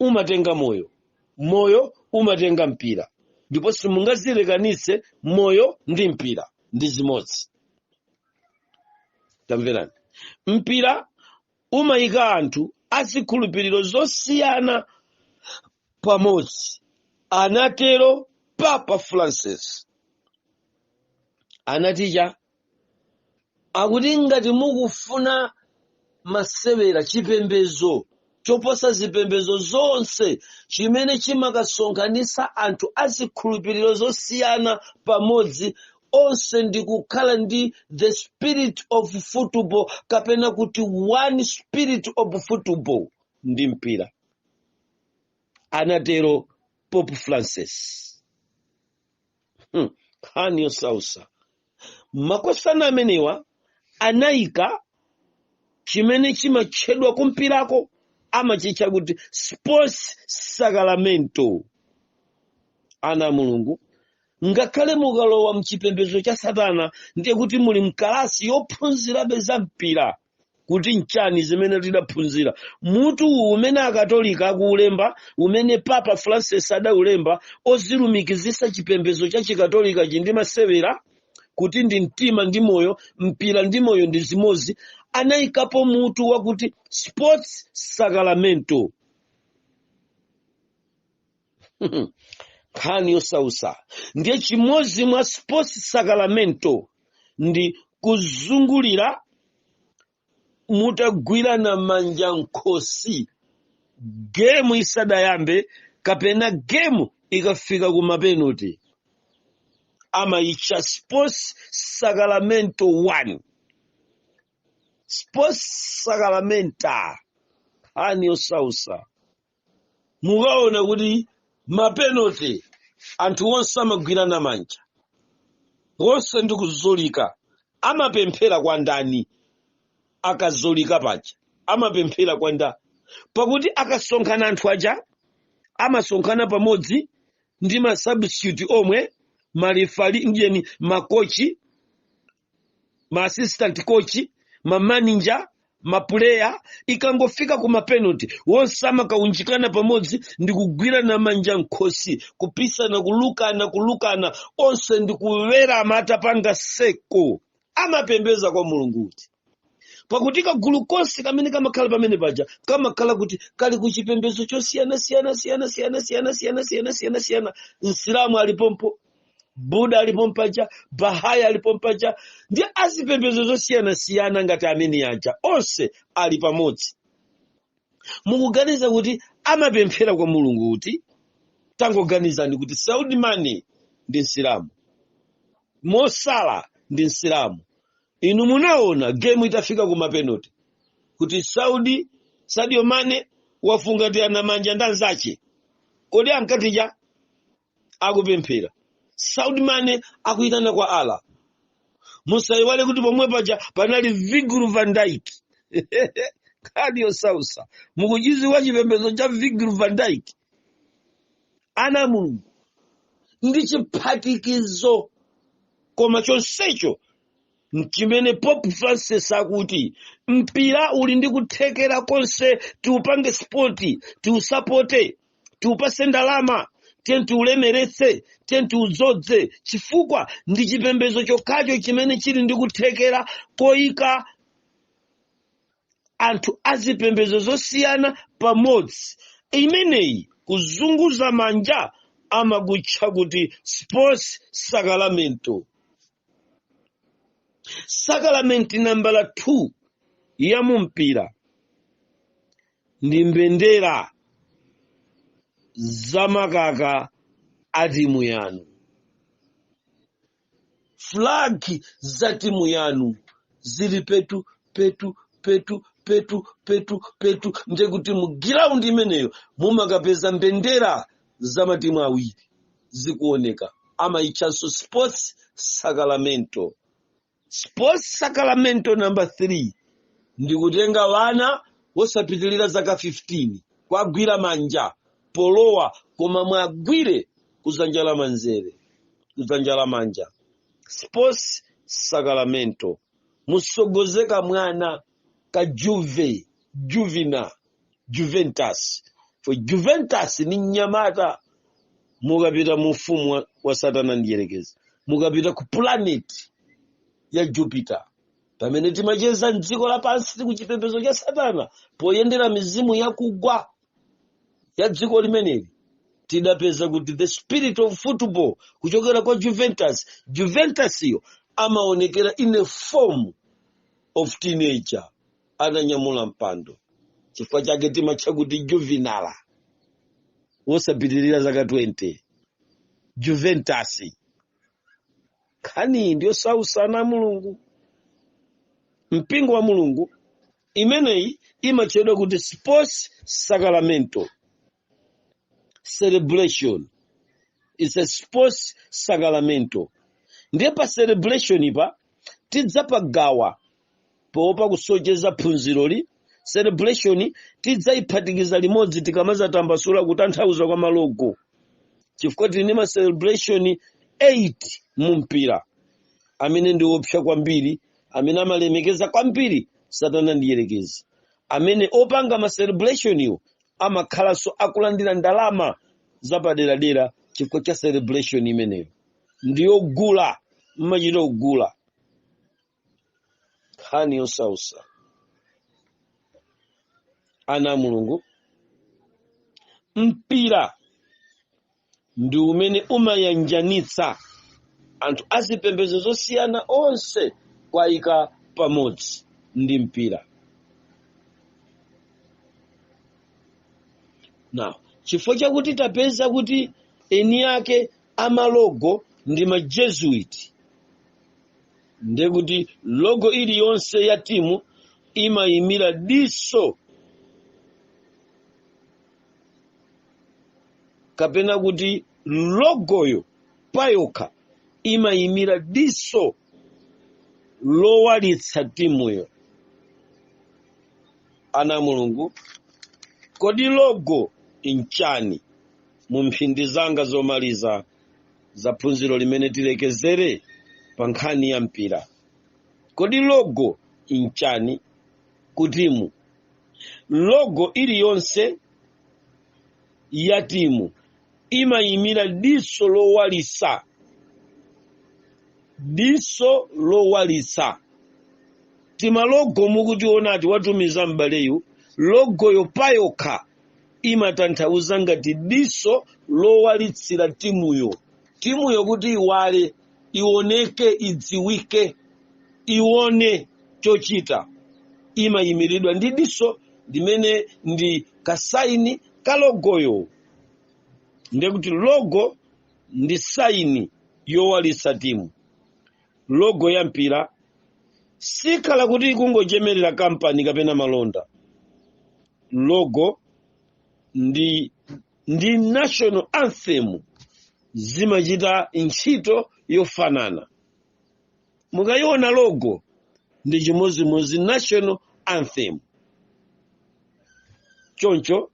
[SPEAKER 1] umatenga moyo, moyo umatenga mpira, ndipo simungazilekanitse. Moyo ndi mpira ndi zimodzi. Tamverani, mpira umayika anthu azikhulupiriro zosiyana pamodzi, anatero Papa Francis. Anaticha akuti ngati mukufuna masewera, chipembedzo choposa zipembedzo zonse chimene chimakasonkhanitsa anthu azikhulupiriro zosiyana pamodzi onse ndi kukhala ndi the spirit of football, kapena kuti one spirit of football, ndi mpira, anatero Pope Francis. Nkhani yosausa. Makosana amenewa anayika chimene chimatchedwa kumpirako, amachitcha kuti sports sacramento. Ana a Mulungu, ngakhale mukalowa mchipembedzo cha satana, ndiye kuti muli mkalasi yophunzirabe za mpira kuti nchani. Zimene tidaphunzira, mutu uwu umene Akatolika akuulemba, umene Papa Francis adaulemba, ozilumikizisa chipembedzo cha Chikatolika chi ndi masewera, kuti ndi mtima ndi moyo, mpira ndi moyo ndi zimodzi, anayikapo mutu wakuti sports sacramento. Nkhani yosausa. Ndiye chimodzi mwa sports sacramento ndi kuzungulira mutagwirana manja nkhosi gemu isadayambe kapena gemu ikafika ku mapenalty, amayitcha sports sacramento 1, sports sacramenta. Nkhani yosausa. Mukaona kuti mapenalty anthu onse amagwirana manja onse ndi kuzolika. Amapemphera kwa ndani akazolika paja? Amapemphera kwa nda? Pakuti akasonkhana anthu aja amasonkhana pamodzi ndi ma substitute omwe, ma referee njeni, makochi, ma assistant coach, ma manager, ma player. Ikangofika ku mapenalty, wonse amakaunjikana pamodzi ndi kugwirana manja nkhosi, kupisana, kulukana, kulukana onse ndi kuwerama atapanga circle. Amapembeza kwa Mulungu kuti? Pakuti kagulu konse kamene kamakhala pamene paja kamakhala kuti kali ku chipembedzo chosiyana siyana siyana siyana siyana siyana siyana siyana siyana. Msilamu alipompo, Buda alipo mpaja, Bahai alipo mpaja, ndi azipembedzo zosiyana-siyana ngati amene aja onse ali pamodzi. Mukuganiza kuti amapemphera kwa Mulungu kuti? Tangoganizani kuti Sadio Mane ndi Msilamu, Mo Salah ndi Msilamu. Inu munaona gemu itafika ku mapenalty kuti Sadio Mane wafungatirana manja ndi anzache. Kodi ankatija akupemphera? Sadio Mane akuyitana kwa Allah. Musayiwale kuti pomwe paja panali Virgil van Dijk. Nkhani yosausa. Mukuchiziwa chipembedzo cha Virgil van Dijk? Ana Mulungu, ndi chiphatikizo, koma chonsecho chimene Pope Francis akuti mpira uli ndi kuthekera konse, tiupange sport, tiusapote, tiupase ndalama, tiye tiulemeretse, tiye tiudzodze, chifukwa ndi chipembedzo chokhacho chimene chili ndi kuthekera koyika anthu azipembedzo zosiyana pamodzi. Imeneyi kuzunguza manja amakutcha kuti sports sacramento. Sacrament nambala 2 ya mumpira ndi mbendera zamakaka a timu yanu. Flag za timu yanu zili petu petu petu petu petu petu, ndekuti mu giraundi imeneyo mumakapeza mbendera za matimu awiri zikuoneka. Amayitchanso sports sacramento. Sports sacramento number 3 ndikutenga vana wosapitilira zaka 15, kwagwira manja polowa, koma mwagwire kudzanja la manzere, kudzanja la manja. Sports sacramento. Musogozeka mwana ka Juve, Juvina, Juventus, for Juventus ni mnyamata. Mukapita mu ufumu wa satana ndiyerekeza, mukapita ku planet ya Jupiter, pamene timacheza mdziko lapansi ku chipembedzo cha satana poyendera mizimu yakugwa ya dziko limeneli, tidapeza kuti the spirit of football kuchokera kwa Juventus, Juventus iyo amaonekera in a form of teenager atanyamula mpando. Chifukwa chake timatcha kuti juvenile, wosapitirira zaka 20, Juventus. Nkhani ndiyo sausana. Mulungu, mpingo wa Mulungu, imeneyi imatchedwa kuti sports sacramento celebration. It's a sports sacramento. Ndiye pa celebration pa tidzapagawa poopa kusocheza phunziroli. Celebration tidzayiphatikiza limodzi tikamazatambasula kutanthauza kwa malogo, chifukwa tili ndi ma celebration 8 mu mpira amene ndi opsa kwambiri, amene amalemekeza kwambiri Satana ndi Yerekezi, amene opanga ma celebration iwo amakhalanso akulandira ndalama zapaderadera chifukwa cha celebration imeneyo. Ndiyogula, mmachita kugula. Nkhani yosausa, ana a Mulungu. Mpira ndi umene umayanjanitsa anthu azipembedzo zosiyana onse kwayika pamodzi ndi mpira. Now, chifukwa chakuti tapeza kuti eni ake amalogo ndi ma Jesuit, ndekuti logo iliyonse ya timu imayimira diso kapena kuti logoyo payokha imayimira diso lowalitsa timuyo. Ana a Mulungu, kodi logo nchani? Mu mphindi zanga zomaliza za phunziro limene tilekezere pa nkhani ya mpira, kodi logo nchani ku timu? Logo iliyonse ya timu imayimira diso lowalitsa, diso lowalitsa. Timalogo mukutionati watumiza m'baleyu, logoyo payokha imatanthauza ngati diso lowalitsira timuyo, timuyo kuti iwale, ioneke, idziwike, ione chochita, imayimiridwa ndi diso limene ndi kasaini ka logoyo. Ndekuti logo ndi saini yowalitsa timu. Logo ya mpira sikhala kuti ikungochemerera kampani kapena malonda. Logo ndi national anthem zimachita ntchito yofanana. Mukayiona logo ndi chimodzimodzi national anthem. Choncho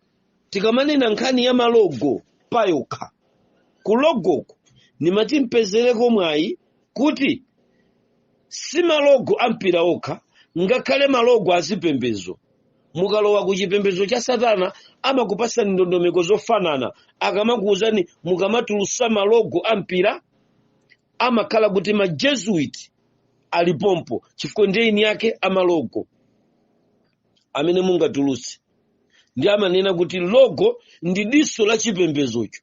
[SPEAKER 1] tikamanena nkhani ya malogo payokha, ku logoko nimati mpezereko mwayi kuti si malogo a mpira okha, ngakhale malogo azipembedzo. Mukalowa ku chipembedzo cha Satana amakupasani ndondomeko zofanana. Akamakuwuzani mukamatulusa malogo a mpira, amakhala kuti ma Jesuit alipompo, chifukwa ndiye eni ake amalogo amene mungatulutse. Ndi amanena kuti logo ndi diso la chipembedzocho.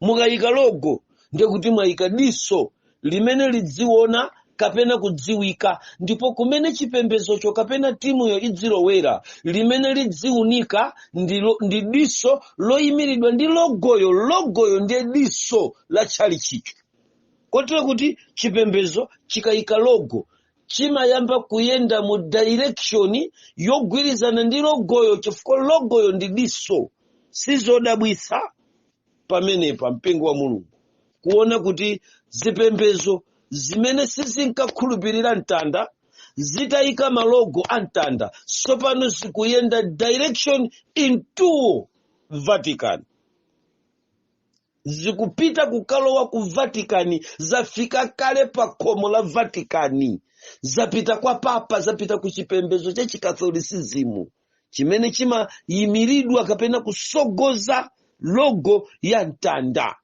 [SPEAKER 1] Mukayika logo ndiye kuti mwayika diso limene lidziona kapena kudziwika, ndipo kumene chipembedzocho kapena timuyo idzilowera, limene lidziunika ndi diso loyimiridwa ndi logoyo. Logoyo ndiye diso la tchalitchicho, kotero kuti chipembedzo chikayika logo chimayamba kuyenda mu direction yogwirizana ndi logoyo, chifukwa logoyo ndi diso. Sizodabwitsa pamenepa, mpingo wa Mulungu, kuona kuti zipembedzo zimene sizinkakhulupirira mtanda zitayika malogo a mtanda, tsopano zikuyenda direction into Vatican, zikupita kukalowa ku Vatican. Zafika kale pa khomo la Vatican, zapita kwa papa, zapita ku chipembedzo cha Chikatholisizimu chimene chimayimiridwa kapena kusogoza logo ya mtanda.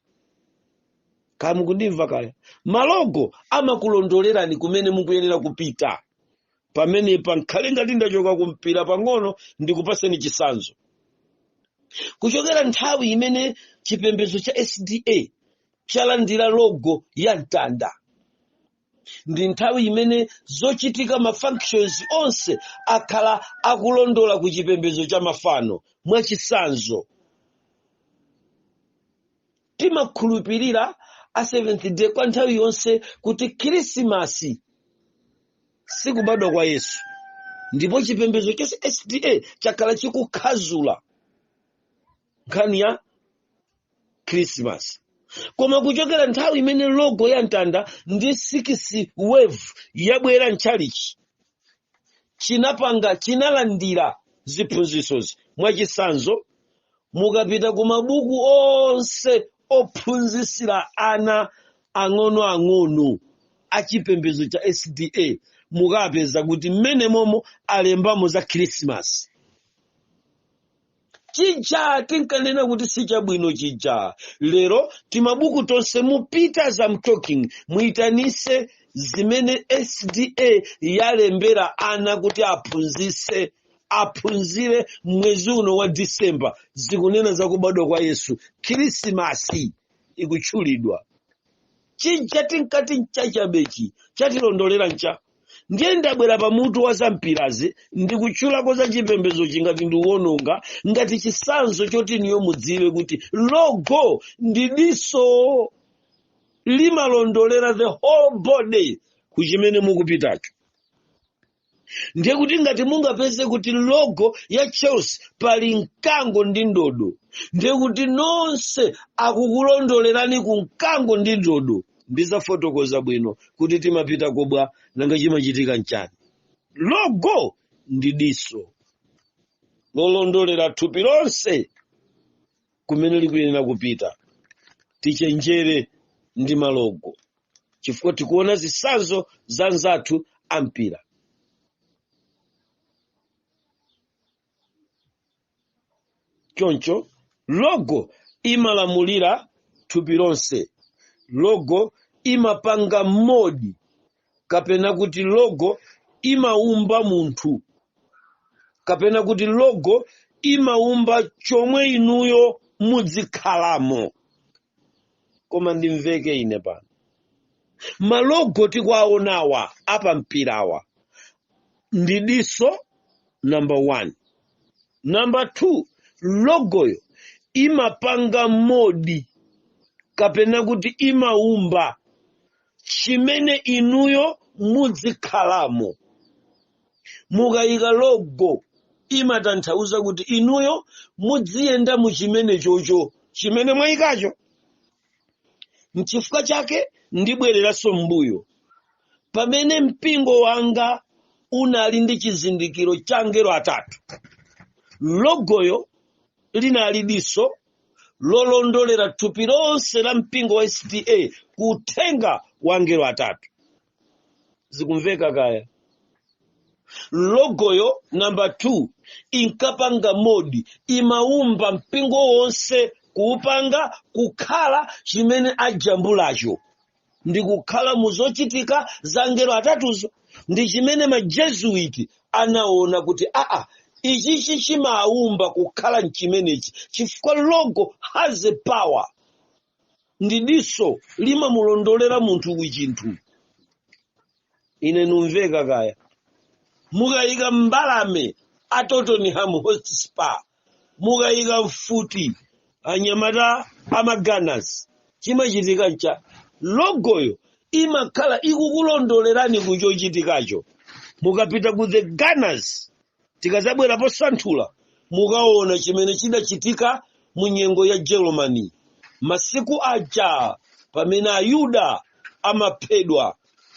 [SPEAKER 1] Kaya mukundimva kaya, malogo amakulondolerani kumene mukuyenera kupita. Pamenepa nkhale ngati ndachoka kumpira pang'ono, ndikupaseni chitsanzo. Kuchokera nthawi imene chipembedzo cha SDA chalandira logo ya mtanda, ndi nthawi imene zochitika, ma functions onse akhala akulondola ku chipembedzo cha mafano. Mwachitsanzo, timakhulupirira a Seventh Day kwa nthawi yonse kuti Khrisimasi sikubadwa kwa Yesu, ndipo chipembedzo cha SDA chakhala chikukhazula nkhani ya Khrisimasi. Koma kuchokera nthawi imene logo ya mtanda ndi 6 wave yabwera mtchalichi, chinapanga, chinalandira ziphunzitsozi. Mwachitsanzo, mukapita ku mabuku onse ophunzitsira ana ang'onoang'ono achipembedzo cha SDA, mukapeza kuti mmene momo alembamo za Khrisimasi. Chija tinkanena kuti si chabwino chija, lero timabuku tonse mupita, as I'm talking, muyitanise zimene SDA yalembera ana kuti aphunzise, aphunzire mwezi uno wa Disemba, zikunena za kubadwa kwa Yesu. Khrisimasi ikutchulidwa. Chija tinkati nchachabechi chatilondolera ncha. Ndiye ndabwera pamutu wa zampirazi ndikutchulako za chipembedzo chingati ndiwononga ngati chitsanzo choti niyo mudziwe kuti logo ndi diso limalondolera the whole body kuchimene mukupitacho. Ndiye kuti ngati mungapeze kuti logo ya Chelsea pali mkango ndi ndodo, ndiye kuti nonse akukulondolerani ku mkango ndi ndodo. Ndizafotokoza bwino kuti timapita kubwa, nanga chimachitika nchani. Logo ndi diso lolondolera thupi lonse kumene likuyenera kupita. Tichenjere ndi malogo, chifukwa tikuona zitsanzo za anzathu ampira. Choncho logo imalamulira thupi lonse. Logo imapanga mold, kapena kuti logo imaumba munthu, kapena kuti logo imaumba chomwe inuyo muzikhalamo. Koma ndimveke ine pano, malogo tikuwaonawa apa mpirawa ndi diso number 1. Number 2, logoyo imapanga mold, kapena kuti imaumba chimene inuyo muzikhalamo. Mukayika logo imatanthauza kuti inuyo muziyenda mu chimene chocho chimene mwayikacho. Nchifukwa chake ndibwereranso m'mbuyo pamene mpingo wanga unali ndi chizindikiro cha angelo atatu. Logoyo linali diso lolondolera thupi lonse la mpingo wa SDA kuuthenga wa angelo atatu. Zikumveka kaya? Logoyo namba 2 inkapanga mold, imaumba mpingo wonse kuupanga kukhala chimene ajambulacho ndi kukhala mu zochitika za angelo atatuzo. Ndi chimene majesuiti anaona kuti aa, ichichi chimaumba kukhala mchimenechi, chifukwa logo has a power. Ndi diso limamulondolera munthu ku chinthu. Ine numveka kaya? Mukayika mbalame a Tottenham Hotspur, mukayika mfuti anyamata ama Gunners, chimachitika ncha logoyo imakhala ikukulondolerani kuchochitikacho. Mukapita ku the Gunners, tikazabwera posanthula, mukaona chimene chidachitika mu nyengo ya Germany masiku aja pamene Ayuda amaphedwa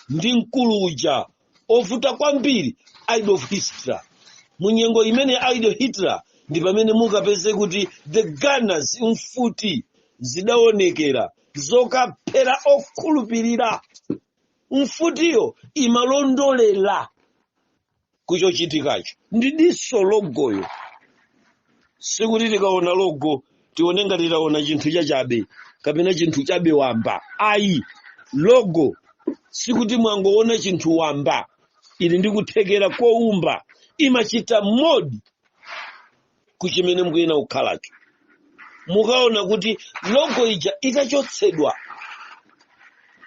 [SPEAKER 1] ndi mkulu uja ovuta kwambiri Adolf Hitler. Mu nyengo imene Adolf Hitler, ndi pamene mukapeze kuti the Gunners, mfuti zidaonekera zokaphera okhulupirira. Mfutiyo imalondolera kuchochitikacho ndi diso logoyo. Sikuti tikaona logo tione ngati taona chinthu chachabe kapena chinthu chabe wamba, ayi. Logo sikuti mwangoona chinthu wamba, ili ndi kuthekera koumba, imachita mold kuchimene mukuyenera kukhalacho. Mukaona kuti logo ija itachotsedwa,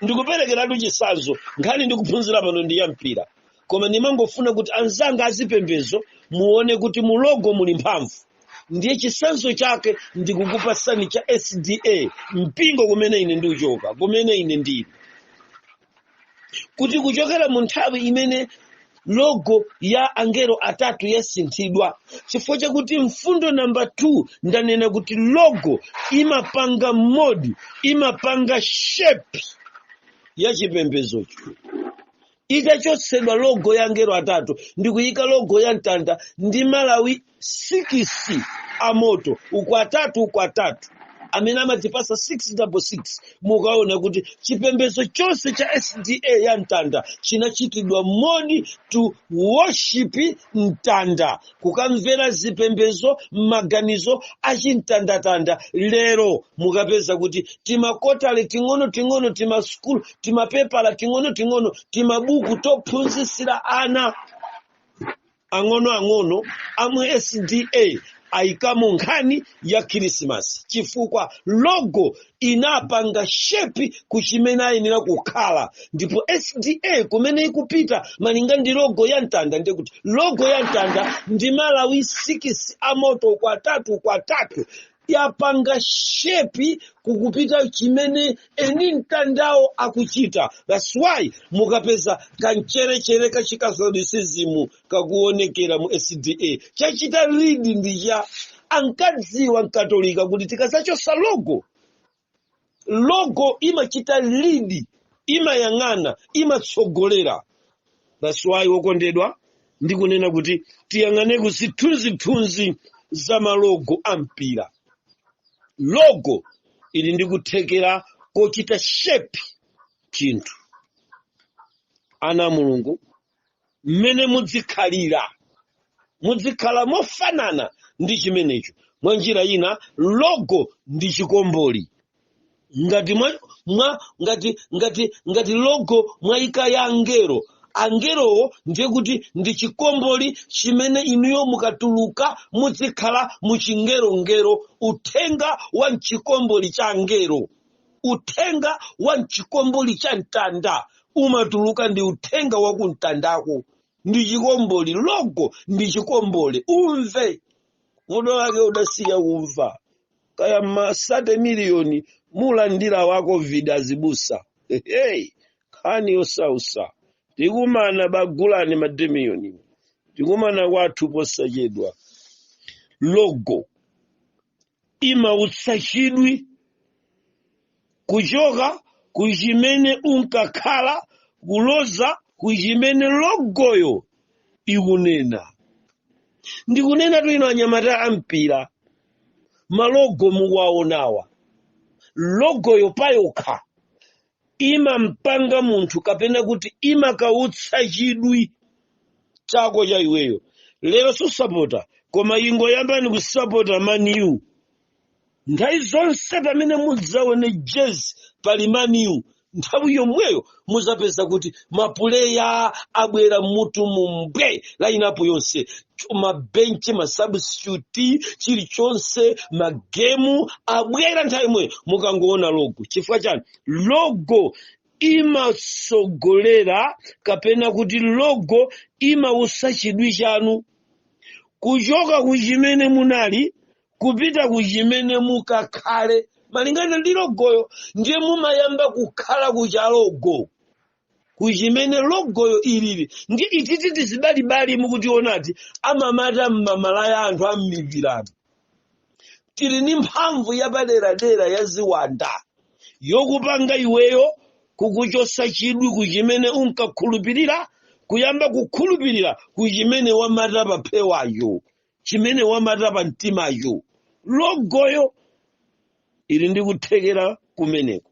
[SPEAKER 1] ndikuperekeratu chitsanzo, nkhani ndikuphunzira pano ndi ya mpira, koma ndimangofuna kuti anzanga azipembezo muone kuti mu logo muli mphamvu. Ndiye chitsanzo chake ndikukupasani cha SDA, mpingo kumene ine ndikuchoka, kumene ine ndili, kuti kuchokera mu nthawi imene Logo ya angelo atatu yasinthidwa chifukwa chakuti mfundo namba 2 ndanena kuti logo imapanga mold, imapanga shape ya chipembezocho. Itachotsedwa logo ya angelo atatu ndikuyika logo ya mtanda ndi malawi 6 amoto, uku atatu, uku atatu, amene amatipasa 666, mukaona kuti chipembedzo chonse cha SDA ya mtanda chinachitidwa mold to worship mtanda, kukamvera zipembedzo m'maganizo achimtandatanda. Lero mukapeza kuti timakotale ting'ono ting'ono, timasukulu, timapepala ting'ono ting'ono, timabuku tophunzitsira ana ang'onoang'ono amu SDA ayikamo nkhani ya Khrisimasi, chifukwa logo inapanga shape kuchimene ayenera kukhala. Ndipo SDA kumene ikupita malinga ndi logo ya mtanda, ndikuti logo ya mtanda ndi malawi 6 amoto, kwa atatu, kwa atatu, yapanga shape kukupita chimene eni mtandawo akuchita. That's why mukapeza kamcherechere ka chicatholicism kakuonekera mu SDA, chachita lead ndi cha ankadziwa mkatolika kuti tikazachosa logo, logo imachita lead, imayang'ana, imatsogolera. That's why, wokondedwa, ndikunena kuti tiyang'ane ku zithunzithunzi za malogo a mpira. Logo ili ndi kuthekera kochita shape chinthu. Ana a Mulungu, mmene muzikhalira, muzikhala mofanana ndi chimenecho. Mwa njira ina, logo ndi chikomboli. Ngati mwa, mwa ngati ngati ngati logo mwayika ya angelo, angelowo ndiye kuti ndi chikomboli chimene inuyo mukatuluka muzikhala muchingerongero. Uthenga wa mchikomboli cha angelo, uthenga wa mchikomboli cha mtanda umatuluka, ndi uthenga wa kumtandako, ndi chikomboli. Logo ndi chikomboli. Umve vuto lake udasiya kumva kaya masate miliyoni mulandira wa COVID azibusa. Hey, nkhani yosausa. Tikumana bagulani mademiyoni, tikumana kwathu posachedwa. Logo imautsa chidwi kuchoka kuchimene unkakhala kuloza kuchimene logoyo ikunena. Ndikunena tu ino anyamata ampira, malogo mukuwaonawa, logoyo payokha imampanga munthu kapena kuti imakautsa chidwi chako cha iweyo. Lero susapota, koma ingoyambani kusapota Man U. Nthawi zonse pamene mudzaone jezi pali Man U, nthawi yomweyo muzapeza kuti mapuleya abwera mutu mumbwe, line-up yonse, mabenchi, masubstitute, chilichonse, magemu abwera nthawi imweyo mukangoona logo. Chifukwa chani? Logo imasogolera kapena kuti logo imausa chidwi chanu kuchoka kuchimene munali kupita kuchimene mukakhale malingana ndi logoyo. Ndiye mumayamba kukhala kucha logo, kuchimene logoyo ilili. Ndiye ititi tizibalibali mukutionati amamata mmamalaya anthu am'mipirano, tili ni mphamvu yapaderadera ya ziwanda yokupanga iweyo kukuchosa chidwi kuchimene unkakhulupirira, kuyamba kukhulupirira kuchimene wamata pa phewayo, chimene wamata pa mtimayo. Logoyo ili ndi kuthekera kumeneko.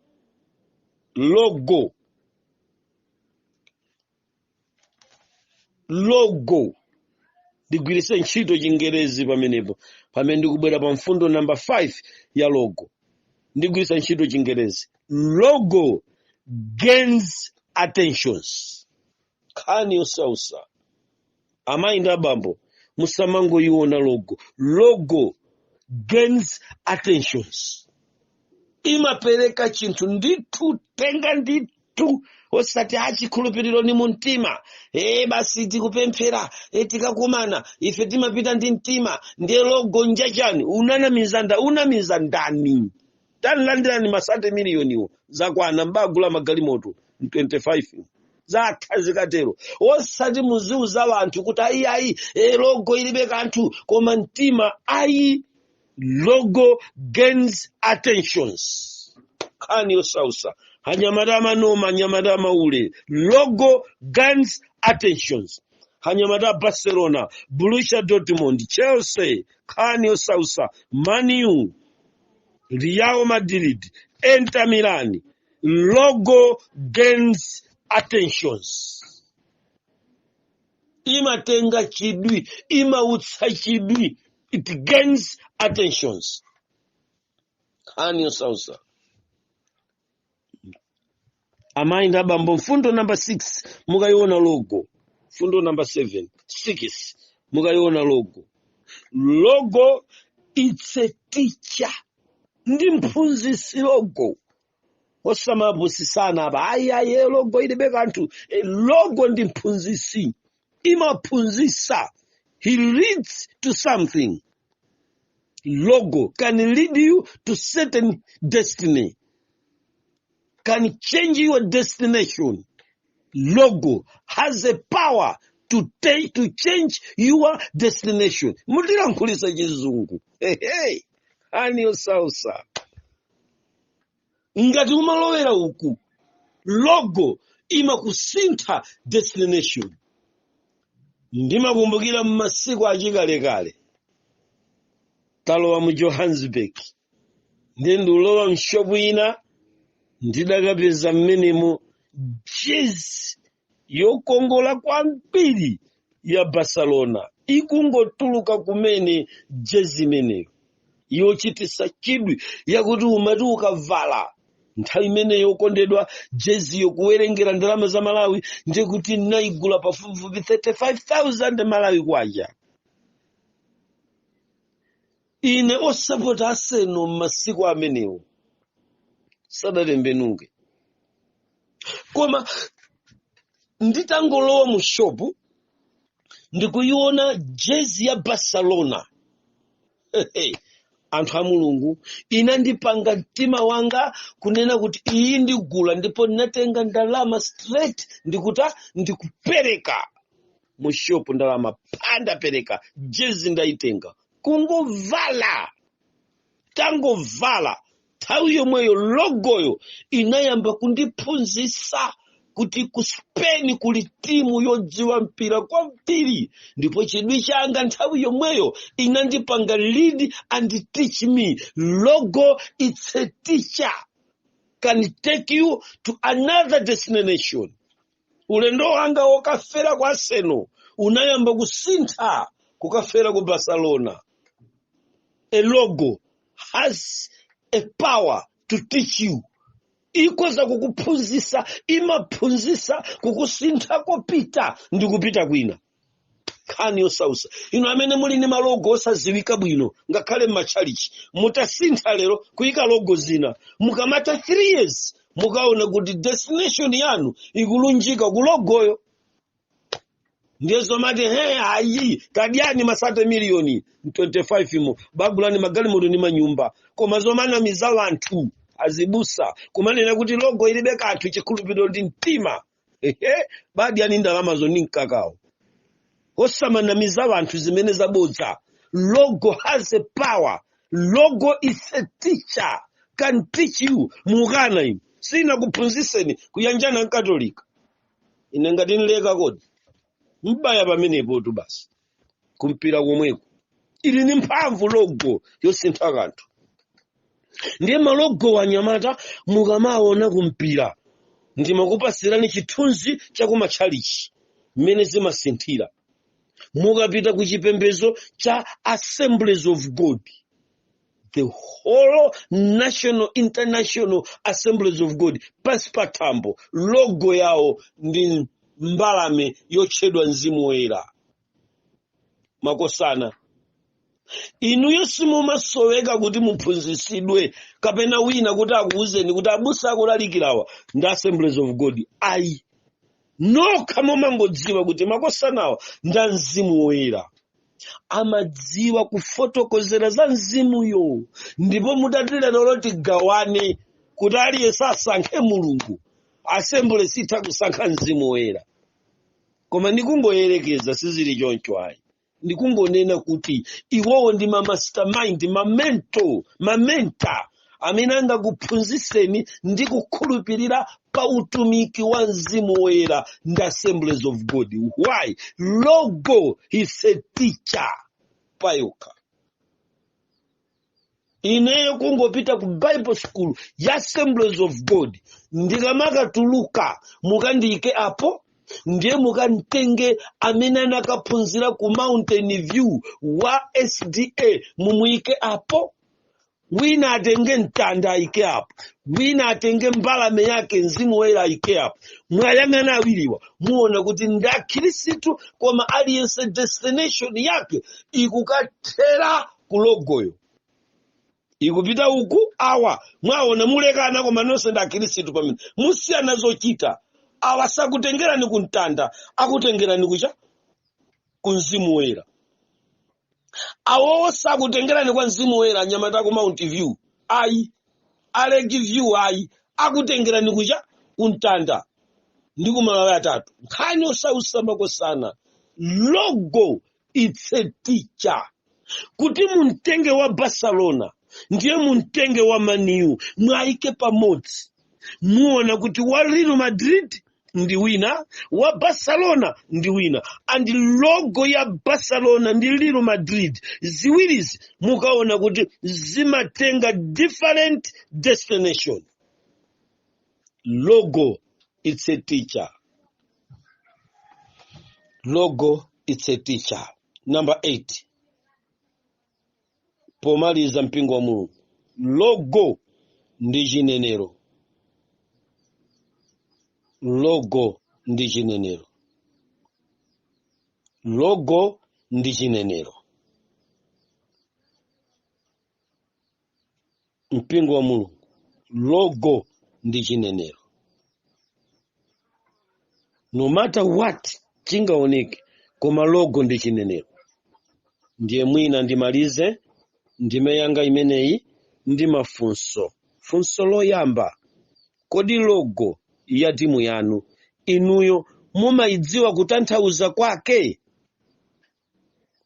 [SPEAKER 1] Logo, ndigwiritse ntchito Chingerezi pamenepo pamene ndikubwera pa mfundo namba 5 ya logo, ndigwiritsa ntchito Chingerezi: logo gains attentions. Nkhani yosausa, amayi ndi abambo, musamangoyiona logo. Logo gains attentions, imapereka chinthu ndithu, tenga ndithu, osati achikhulupiriro ni mumtima. E, basi tikupemphera, e, tikakumana ife timapita ndi mtima. Ndiye logo njachani? Unanamiza unamiza ndani? Tanilandirani masate miliyoniwo, zakwana, mbagula magalimoto 25. Zatha zikatero. Osati muziuza anthu kuti ayi, ayi, logo ilibe kanthu, koma mtima ayi. Logo gains attentions. Nkhani yosausa. Anyamata amanoma, anyamata amaule, logo gains attentions. Anyamata Barcelona, Borussia Dortmund, Chelsea, nkhani yosausa, Man U, Real Madrid, Inter Milan, logo gains attentions. Imatenga chidwi, imautsa chidwi. It gains attentions. Nkhani yosausa, amayi ndi abambo. Mfundo namba 6, mukayiona logo. Mfundo namba 7, 6, mukayiona logo, logo it's a teacher, ndi mphunzitsi logo. Osamapusisana apa, ayi, ayi, logo ilibe kanthu. Logo ndi mphunzitsi, imaphunzitsa. He leads to something. Logo can lead you to certain destiny, can change your destination. Logo has a power to take to change your destination. Mutilankhulisa Chizungu. Hey, hey. Ani osausa ngati umalowera uku, logo imakusintha destination. Ndimakumbukira mmasiku achikalekale, talowa mu Johannesburg, ndiye ndiulowa mshopu ina, ndidakapeza mmenemo jezi yokongola kwambiri ya Barcelona, ikungotuluka kumene jezi imeneyo, yochitisa chidwi, yakuti umati ukavala nthawi imeneyo, yokondedwa, jezi yokuwerengera ndalama za Malawi, ndikuti naigula pafupifupi 35,000 Malawi kwacha. Ine osapota Arsenal m'masiku amenewo, sadatembenuke, koma nditangolowa mu shopu ndikuiona jezi ya Barcelona, anthu a Mulungu, inandipanga mtima wanga kunena kuti iyi ndigula. Ndipo ndinatenga ndalama straight, ndikuta ndikupereka mu shopu ndalama, pandapereka jezi, ndayitenga. Kungovala, tangovala nthawi yomweyo, logoyo inayamba kundiphunzitsa kuti ku Spain kuli timu yodziwa mpira kwambiri. Ndipo chidwi changa nthawi yomweyo inandipanga lead and teach me. Logo, it's a teacher, can take you to another destination. Ulendo wanga wokafera kwa Arsenal unayamba kusintha kukafera ku Barcelona. A logo has a power to teach you. Ikoza kukuphunzitsa, imaphunzitsa kukusintha kopita ndi kupita kwina. Nkhani yosausa. Inu amene muli ndi malogo osaziwika bwino, ngakhale m'matchalichi, mutasintha lero kuyika logo zina, mukamata 3 years mukaona kuti destination yanu ikulunjika ku logoyo. Ndiye zomati he, ayi, kadyani masate miliyoni 25 mo, bagulani magalimoto ndi manyumba, koma zomanamiza wanthu azibusa kumanena kuti logo ilibe kanthu, chikhulupiriro ndi mtima, ehe, badyani ndalamazo ndi mkakawo. Osamanamiza wanthu zimene zabodza. Logo has a power. Logo is a teacher, can teach you. Mukana inu, sina kuphunzitseni kuyanjana mkatolika. Ine ngati nleka kodi mbaya pamenepo tu basi kumpira komweko. Ili ni mphamvu logo yosintha kanthu. Ndiye malogo wanyamata mukamaona kumpira, ndimakupasirani chithunzi chakumatchalichi mmene zimasinthira. Mukapita ku chipembedzo cha Assemblies of God, the whole national, international Assemblies of God pansi pa thambo, logo yawo ndi mbalame yotchedwa Mzimu Woyera. Makosana, inuyo simumasoweka kuti muphunzitsidwe kapena wina kuti akuwuzeni kuti abusa akulalikirawa ndi Assemblies of God. Ayi, nokha mumangodziwa kuti makosanawa ndi a Mzimu Woyera, amadziwa kufotokozera za mzimuyo. Ndipo mutati lero tigawane kuti aliyense asankhe Mulungu, Assembly sitha kusankha Mzimu Woyera. Koma ndikungoyerekeza, sizili choncho ayi. Ndikungonena kuti iwowo ndi ma mastermind, ma mentor, ma mentor amene angakuphunzitseni ndi kukhulupirira pa utumiki wa Mzimu Woyera ndi Assemblies of God. Why? Logo is a teacher payokha. Ineyo kungopita ku Bible school ya Assemblies of God, ndikamakatuluka mukandiyike apo, ndiye mukantenge amene anakaphunzira ku Mountain View wa SDA, mumuyike apo. Wina atenge mtanda ayike apo, wina atenge mbalame yake Mzimu Woyera ayike apo. Mwayang'ana awiriwa, muona kuti ndi akhirisitu, koma aliyense destination yake ikukathera ku logoyo, ikupita uku. Awa mwaona mulekana, koma nonse ndi akhirisitu. Pamene musiyana zochita, awa sakutengerani ku mtanda, akutengerani kucha ku Mzimu Woyera. Awowo sakutengerani kwa Mzimu Woyera, anyamata ku Mount View ayi, a Lake View ayi, akutengerani kucha ku mtanda ndi kumalawi atatu. Nkhani osausa makosana, logo it's a teacher. Kuti mumtenge wa Barcelona ndiye mumtenge wa Man U, mwayike pamodzi, muona kuti wa Real Madrid ndi wina, wa Barcelona ndi wina. And logo ya Barcelona ndi Real Madrid ziwirizi mukaona kuti zimatenga different destination. Logo it's a teacher. Logo it's a teacher. Number 8, pomaliza, mpingo wa Mulungu, logo ndi chinenero. Logo ndi chinenero. Logo ndi chinenero. Mpingo wa Mulungu, logo ndi chinenero. No matter what chingaoneke, koma logo ndi chinenero. Ndiye mwina ndimalize ndime yanga imeneyi ndi mafunso. Funso loyamba: kodi logo ya timu yanu inuyo mumayidziwa kutanthauza kwake?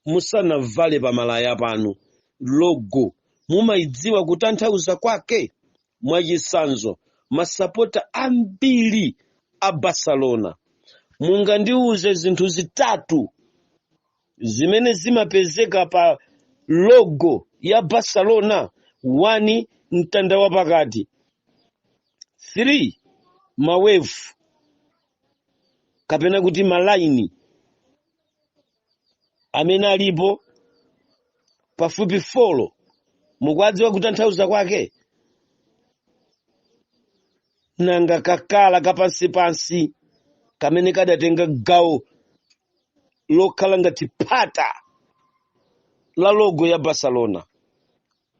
[SPEAKER 1] Musanavale pamalaya panu, logo mumayidziwa kutanthauza kwake? Mwachitsanzo, masapota ambiri a Barcelona, mungandiuze zinthu zitatu zimene zimapezeka pa logo ya Barcelona? 1, mtanda wa pakati. 3, ma wave kapena kuti malaini amene alipo pafupi 4. Mukuwadziwa kutanthauza kwake? Nanga kakala kapansipansi kamene kadatenga gawo lokhala ngati phata la logo ya Barcelona,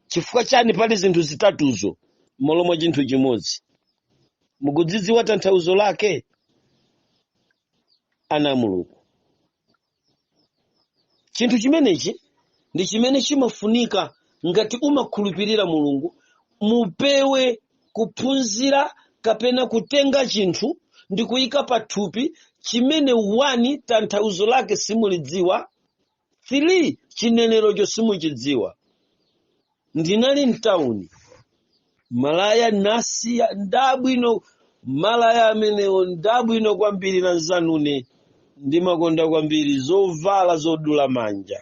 [SPEAKER 1] chifukwa chani pali zinthu zitatuzo m'malo mwa chinthu chimodzi? Mukudzidziwa tanthauzo lake, ana a Mulungu? Chinthu chimenechi ndi chimene chimafunika ngati umakhulupirira Mulungu. Mupewe kuphunzira kapena kutenga chinthu ndi kuyika pathupi chimene, 1, tanthauzo lake simulidziwa, 3, chinenerocho simuchidziwa. Ndinali mtawuni, malaya nasiya ndabwino. Malaya amenewo ndabwino kwambiri. Na nzanune ndimakonda kwambiri zovala zodula manja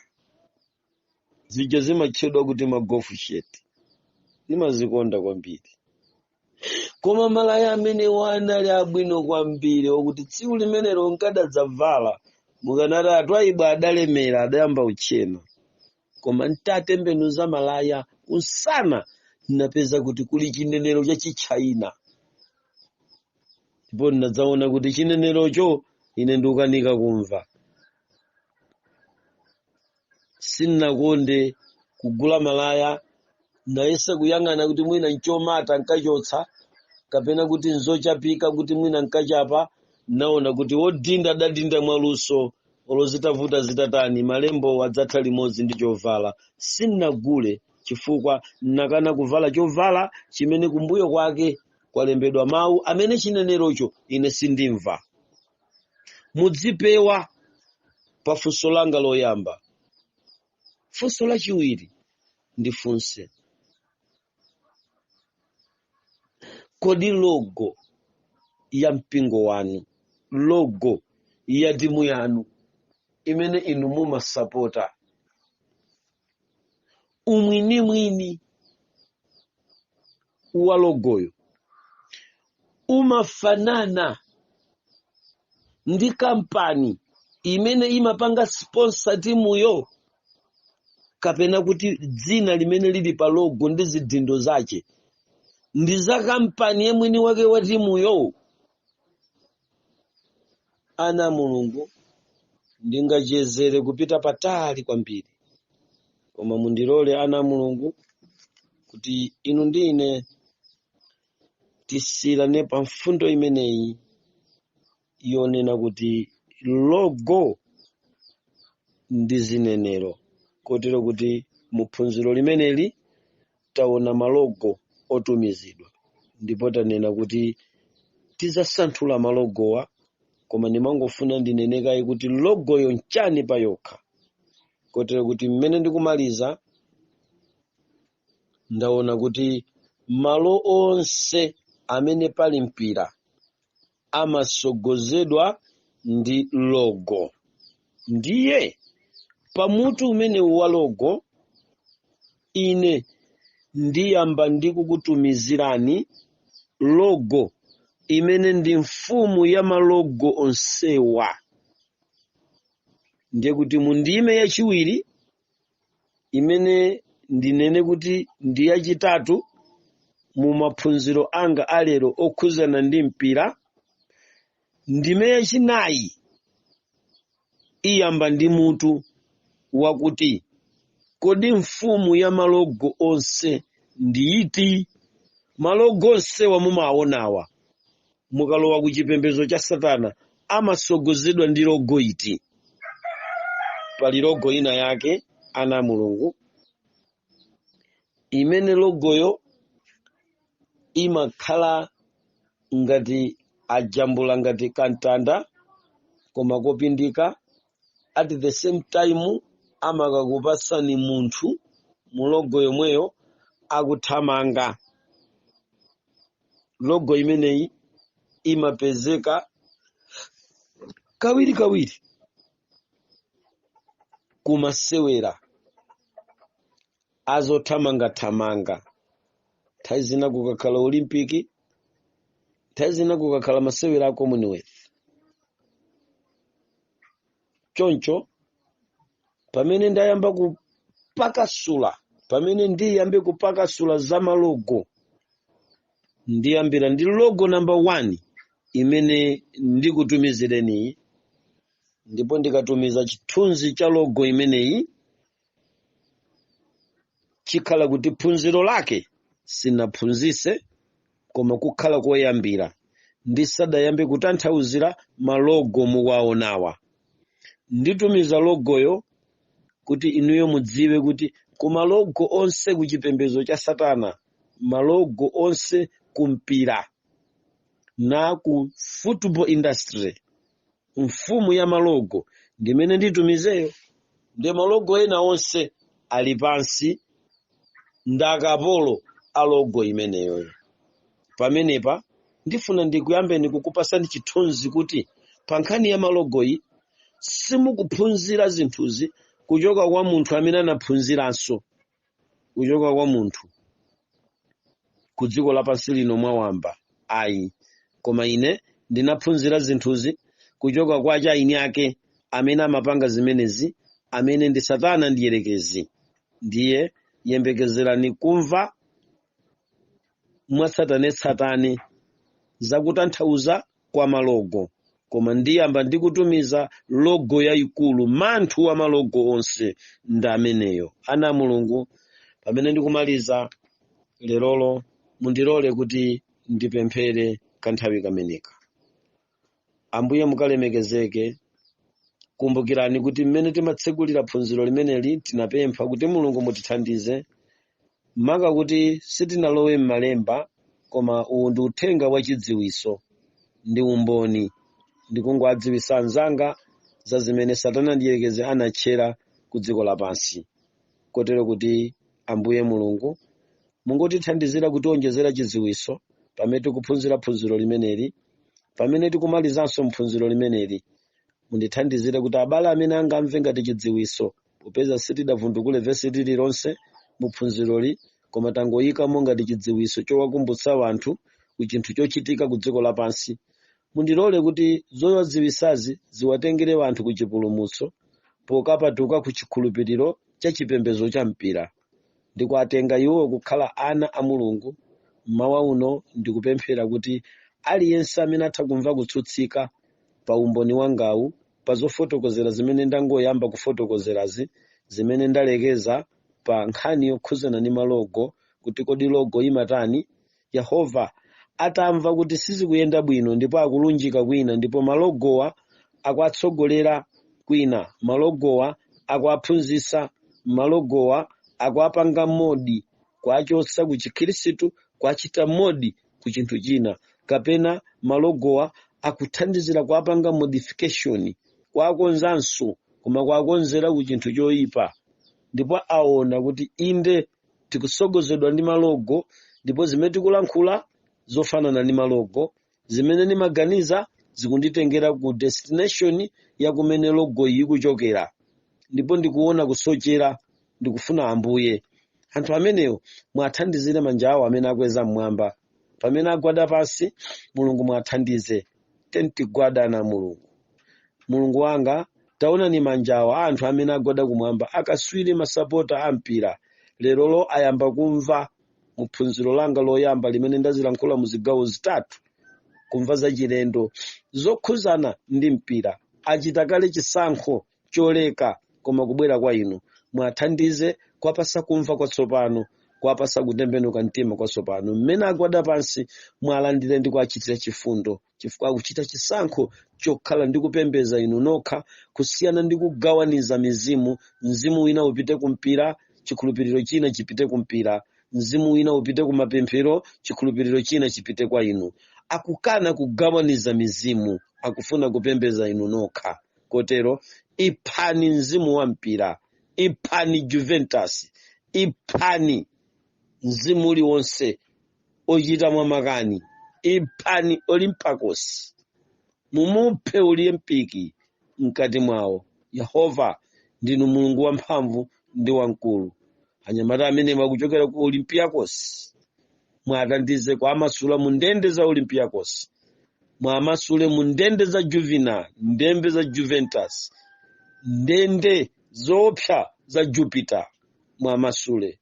[SPEAKER 1] zija zimatchedwa kuti ma golf shirt, ndimazikonda kwambiri. Koma malaya amenewo anali abwino kwambiri okuti tsiku limenelo nkadadzavala mukanati atwayibwa adalemera, adayamba uchena. Koma ntatembenuza malaya kunsana, ndinapeza kuti kuli chinenero cha Chichayina, ndipo ndinadzaona kuti chinenerocho ine ndikukanika kumva. Sindinakonde kugula malaya. Ndayesa kuyang'ana kuti mwina nchomata nkachotsa, kapena kuti nzochapika kuti mwina nkachapa. Naona kuti wodinda adadinda mwaluso, olo zitavuta zitatani, malembo adzatha limodzi ndi chovala. Sindinagule chifukwa nakana kuvala chovala chimene kumbuyo kwake Kwalembedwa mawu amene chinenerocho ine sindimva. Mudzipewa pa funso langa loyamba. Funso lachiwiri ndifunse: kodi logo ya mpingo wanu, logo ya timu yanu imene inu mumasapota, umwinimwini wa logoyo umafanana ndi kampani imene imapanga sponsor timuyo, kapena kuti dzina limene lili pa logo ndi zidindo zache ndi za kampani yemwini wake wa timuyo? Ana a Mulungu, ndingachezere kupita patali kwambiri, koma mundilole, ana a Mulungu, kuti inu ndi ine tisiyirane pa mfundo imeneyi yonena kuti logo ndi zinenero, kotero kuti mu phunziro limeneli taona malogo otumizidwa, ndipo tanena kuti tizasanthula malogowa, koma ndimangofuna ndinene kaye kuti logoyo nchani pa yokha, kotero kuti mmene ndikumaliza ndaona kuti malo onse amene pali mpira amasogozedwa ndi logo. Ndiye pamutu umenewu wa logo, ine ndiyamba ndi kukutumizirani logo imene ndi mfumu ya malogo onsewa. Ndiye kuti mu ndime yachiwiri, imene ndinene kuti ndi yachitatu mu maphunziro anga alero okhuzana ndi mpira, ndime yachinayi iyamba ndi mutu wakuti kodi mfumu ya malogo onse ndi iti? Malogo onsewa mumawaonawa, mukalowa ku chipembedzo cha Satana, amasogozedwa ndi logo iti? Pali logo ina yake, ana a Mulungu, imene logoyo imakhala ngati ajambula ngati kantanda koma kopindika. At the same time amakakupasani munthu mu logo yomweyo akuthamanga. Logo imeneyi imapezeka kawirikawiri kumasewera azothamangathamanga, nthawi zina kukakhala Olympic, nthawi zina kukakhala masewera a Commonwealth. Choncho pamene ndayamba kupakasula, pamene ndiyambe kupakasula za malogo, ndiyambira ndi logo number 1 imene ndikutumizireniyi. Ndipo ndikatumiza chithunzi cha logo imeneyi, chikhala kuti phunziro lake sinaphunzise, koma kukhala koyambira ndisadayambe kutanthauzira malogo muwaonawa. Nditumiza logoyo kuti inuyo mudziwe kuti ku malogo onse ku chipembedzo cha Satana, malogo onse ku mpira na ku football industry, mfumu ya malogo ndimene nditumizeyo. Ndi malogo ena onse ali pansi ndi akapolo a logo imeneyoyo. Pamenepa ndifuna ndikuyambeni kukupasani chithunzi kuti pa nkhani ya malogoyi simukuphunzira zinthuzi kuchoka kwa munthu amene anaphunziranso kuchoka kwa munthu ku dziko lapansi lino mwawamba, ayi, koma ine ndinaphunzira zinthuzi kuchoka kwa chaini ake amene amapanga zimenezi, amene ndi Satana ndiyerekezi. Ndiye yembekezerani kumva mwatsatanetsatane zakutanthauza kwa malogo, koma ndiyamba ndikutumiza logo yayikulu. Manthu wa malogo onse ndi ameneyo. Ana a Mulungu, pamene ndikumaliza lerolo, mundilole kuti ndipemphere kanthawi kameneka. Ambuye, mukalemekezeke. Kumbukirani kuti mmene timatsegulira phunziro limeneli tinapempha kuti Mulungu mutithandize, maka kuti sitinalowe m'malemba. Koma uwu ndi uthenga wa chidziwiso ndi umboni, ndikungoadziwisa anzanga za zimene Satana Mdierekezi anatchera ku dziko lapansi. Kotero kuti Ambuye Mulungu mungotithandizira kutionjezera chidziwiso pamene tikuphunzira phunziro limeneli, pamene tikumalizanso mphunziro limeneli. Mundithandizire kuti abale amene angamve ngati chidziwiso, popeza sitidavundukule vesi lililonse mu phunziroli, koma tangoyikamo ngati chidziwiso chowakumbutsa anthu ku chinthu chochitika ku dziko lapansi. Mundilole kuti zowadziwisazi ziwatengere anthu ku chipulumutso, pokapatuka ku chikhulupiriro cha chipembedzo cha mpira, ndikuwatenga iwo kukhala ana a Mulungu. Mmawa uno ndikupemphera kuti aliyense amene atha kumva kutsutsika pa umboni wangawu, pa zofotokozera zimene ndangoyamba kufotokozerazi, zimene ndalekeza pa nkhani yokhuzana ndi malogo, kuti kodi logo imatani, Yehova atamva kuti sizikuyenda bwino ndipo akulunjika kwina, ndipo malogowa akuatsogolera kwina, malogowa akuaphunzitsa, malogowa akuapanga mould, kuachotsa ku Chikhristu kuachita mould ku chinthu china, kapena malogowa akuthandizira kuapanga modification, kuakonzanso, koma kuakonzera ku chinthu choyipa, ndipo aona kuti inde, tikusogozedwa ndi malogo, ndipo zimene tikulankhula zofanana ndi malogo, zimene ndimaganiza zikunditengera ku destination ya kumene logo iyi ikuchokera, ndipo ndikuona kusochera, ndikufuna Ambuye. Anthu amenewo mwathandizire manja awo amene akweza mmwamba. Pamene agwada pansi, Mulungu mwathandize. Tentigwada na Mulungu. Mulungu wanga, taonani manja awo a anthu amene agwada kumwamba, akaswiri masapota a mpira. Lerolo ayamba kumva mu phunziro langa loyamba limene ndazilankhula mu zigawo zitatu, kumva zachilendo zokhuzana ndi mpira. Achita kale chisankho choleka, koma kubwera kwa inu. Mwathandize kuwapasa kumva kwatsopano, kuwapasa kutembenuka mtima kwatsopano. Mmene agwada pansi, mwalandire ndi kuachitira chifundo, chifukwa akuchita chisankho chokhala ndi kupembeza inu nokha, kusiyana ndi kugawaniza mizimu. Mzimu wina upite kumpira, chikhulupiriro china chipite kumpira; mzimu wina upite kumapemphero, chikhulupiriro china chipite kwa inu. Akukana kugawaniza mizimu, akufuna kupembeza inu nokha. Kotero iphani mzimu wa mpira, iphani Juventus, iphani mzimu uliwonse ochita mwamakani, iphani Olympiacos, mumuphe Olympic mkati mwawo. Yehova, ndinu Mulungu wamphamvu ndi wamkulu. Anyamata amene akuchokera ku Olympiacos, mwathandize kuamasula mu ndende za Olympiacos, mwamasule mu ndende za Juvina, ndende za Juventus, ndende zoopsa za Jupiter. Mwamasule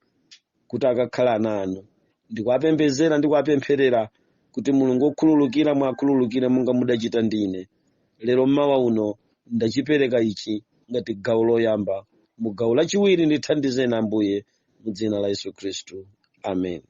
[SPEAKER 1] kuti akakhala ana anu. Ndikuwapembedzera, ndikuwapempherera kuti Mulungu okhululukira mwakhululukire monga mudachita ndine. Lero mmawa uno ndachipereka ichi ngati gawo loyamba. Mu gawo lachiwiri ndithandizeni Ambuye, mu dzina la Yesu Khristu, amen.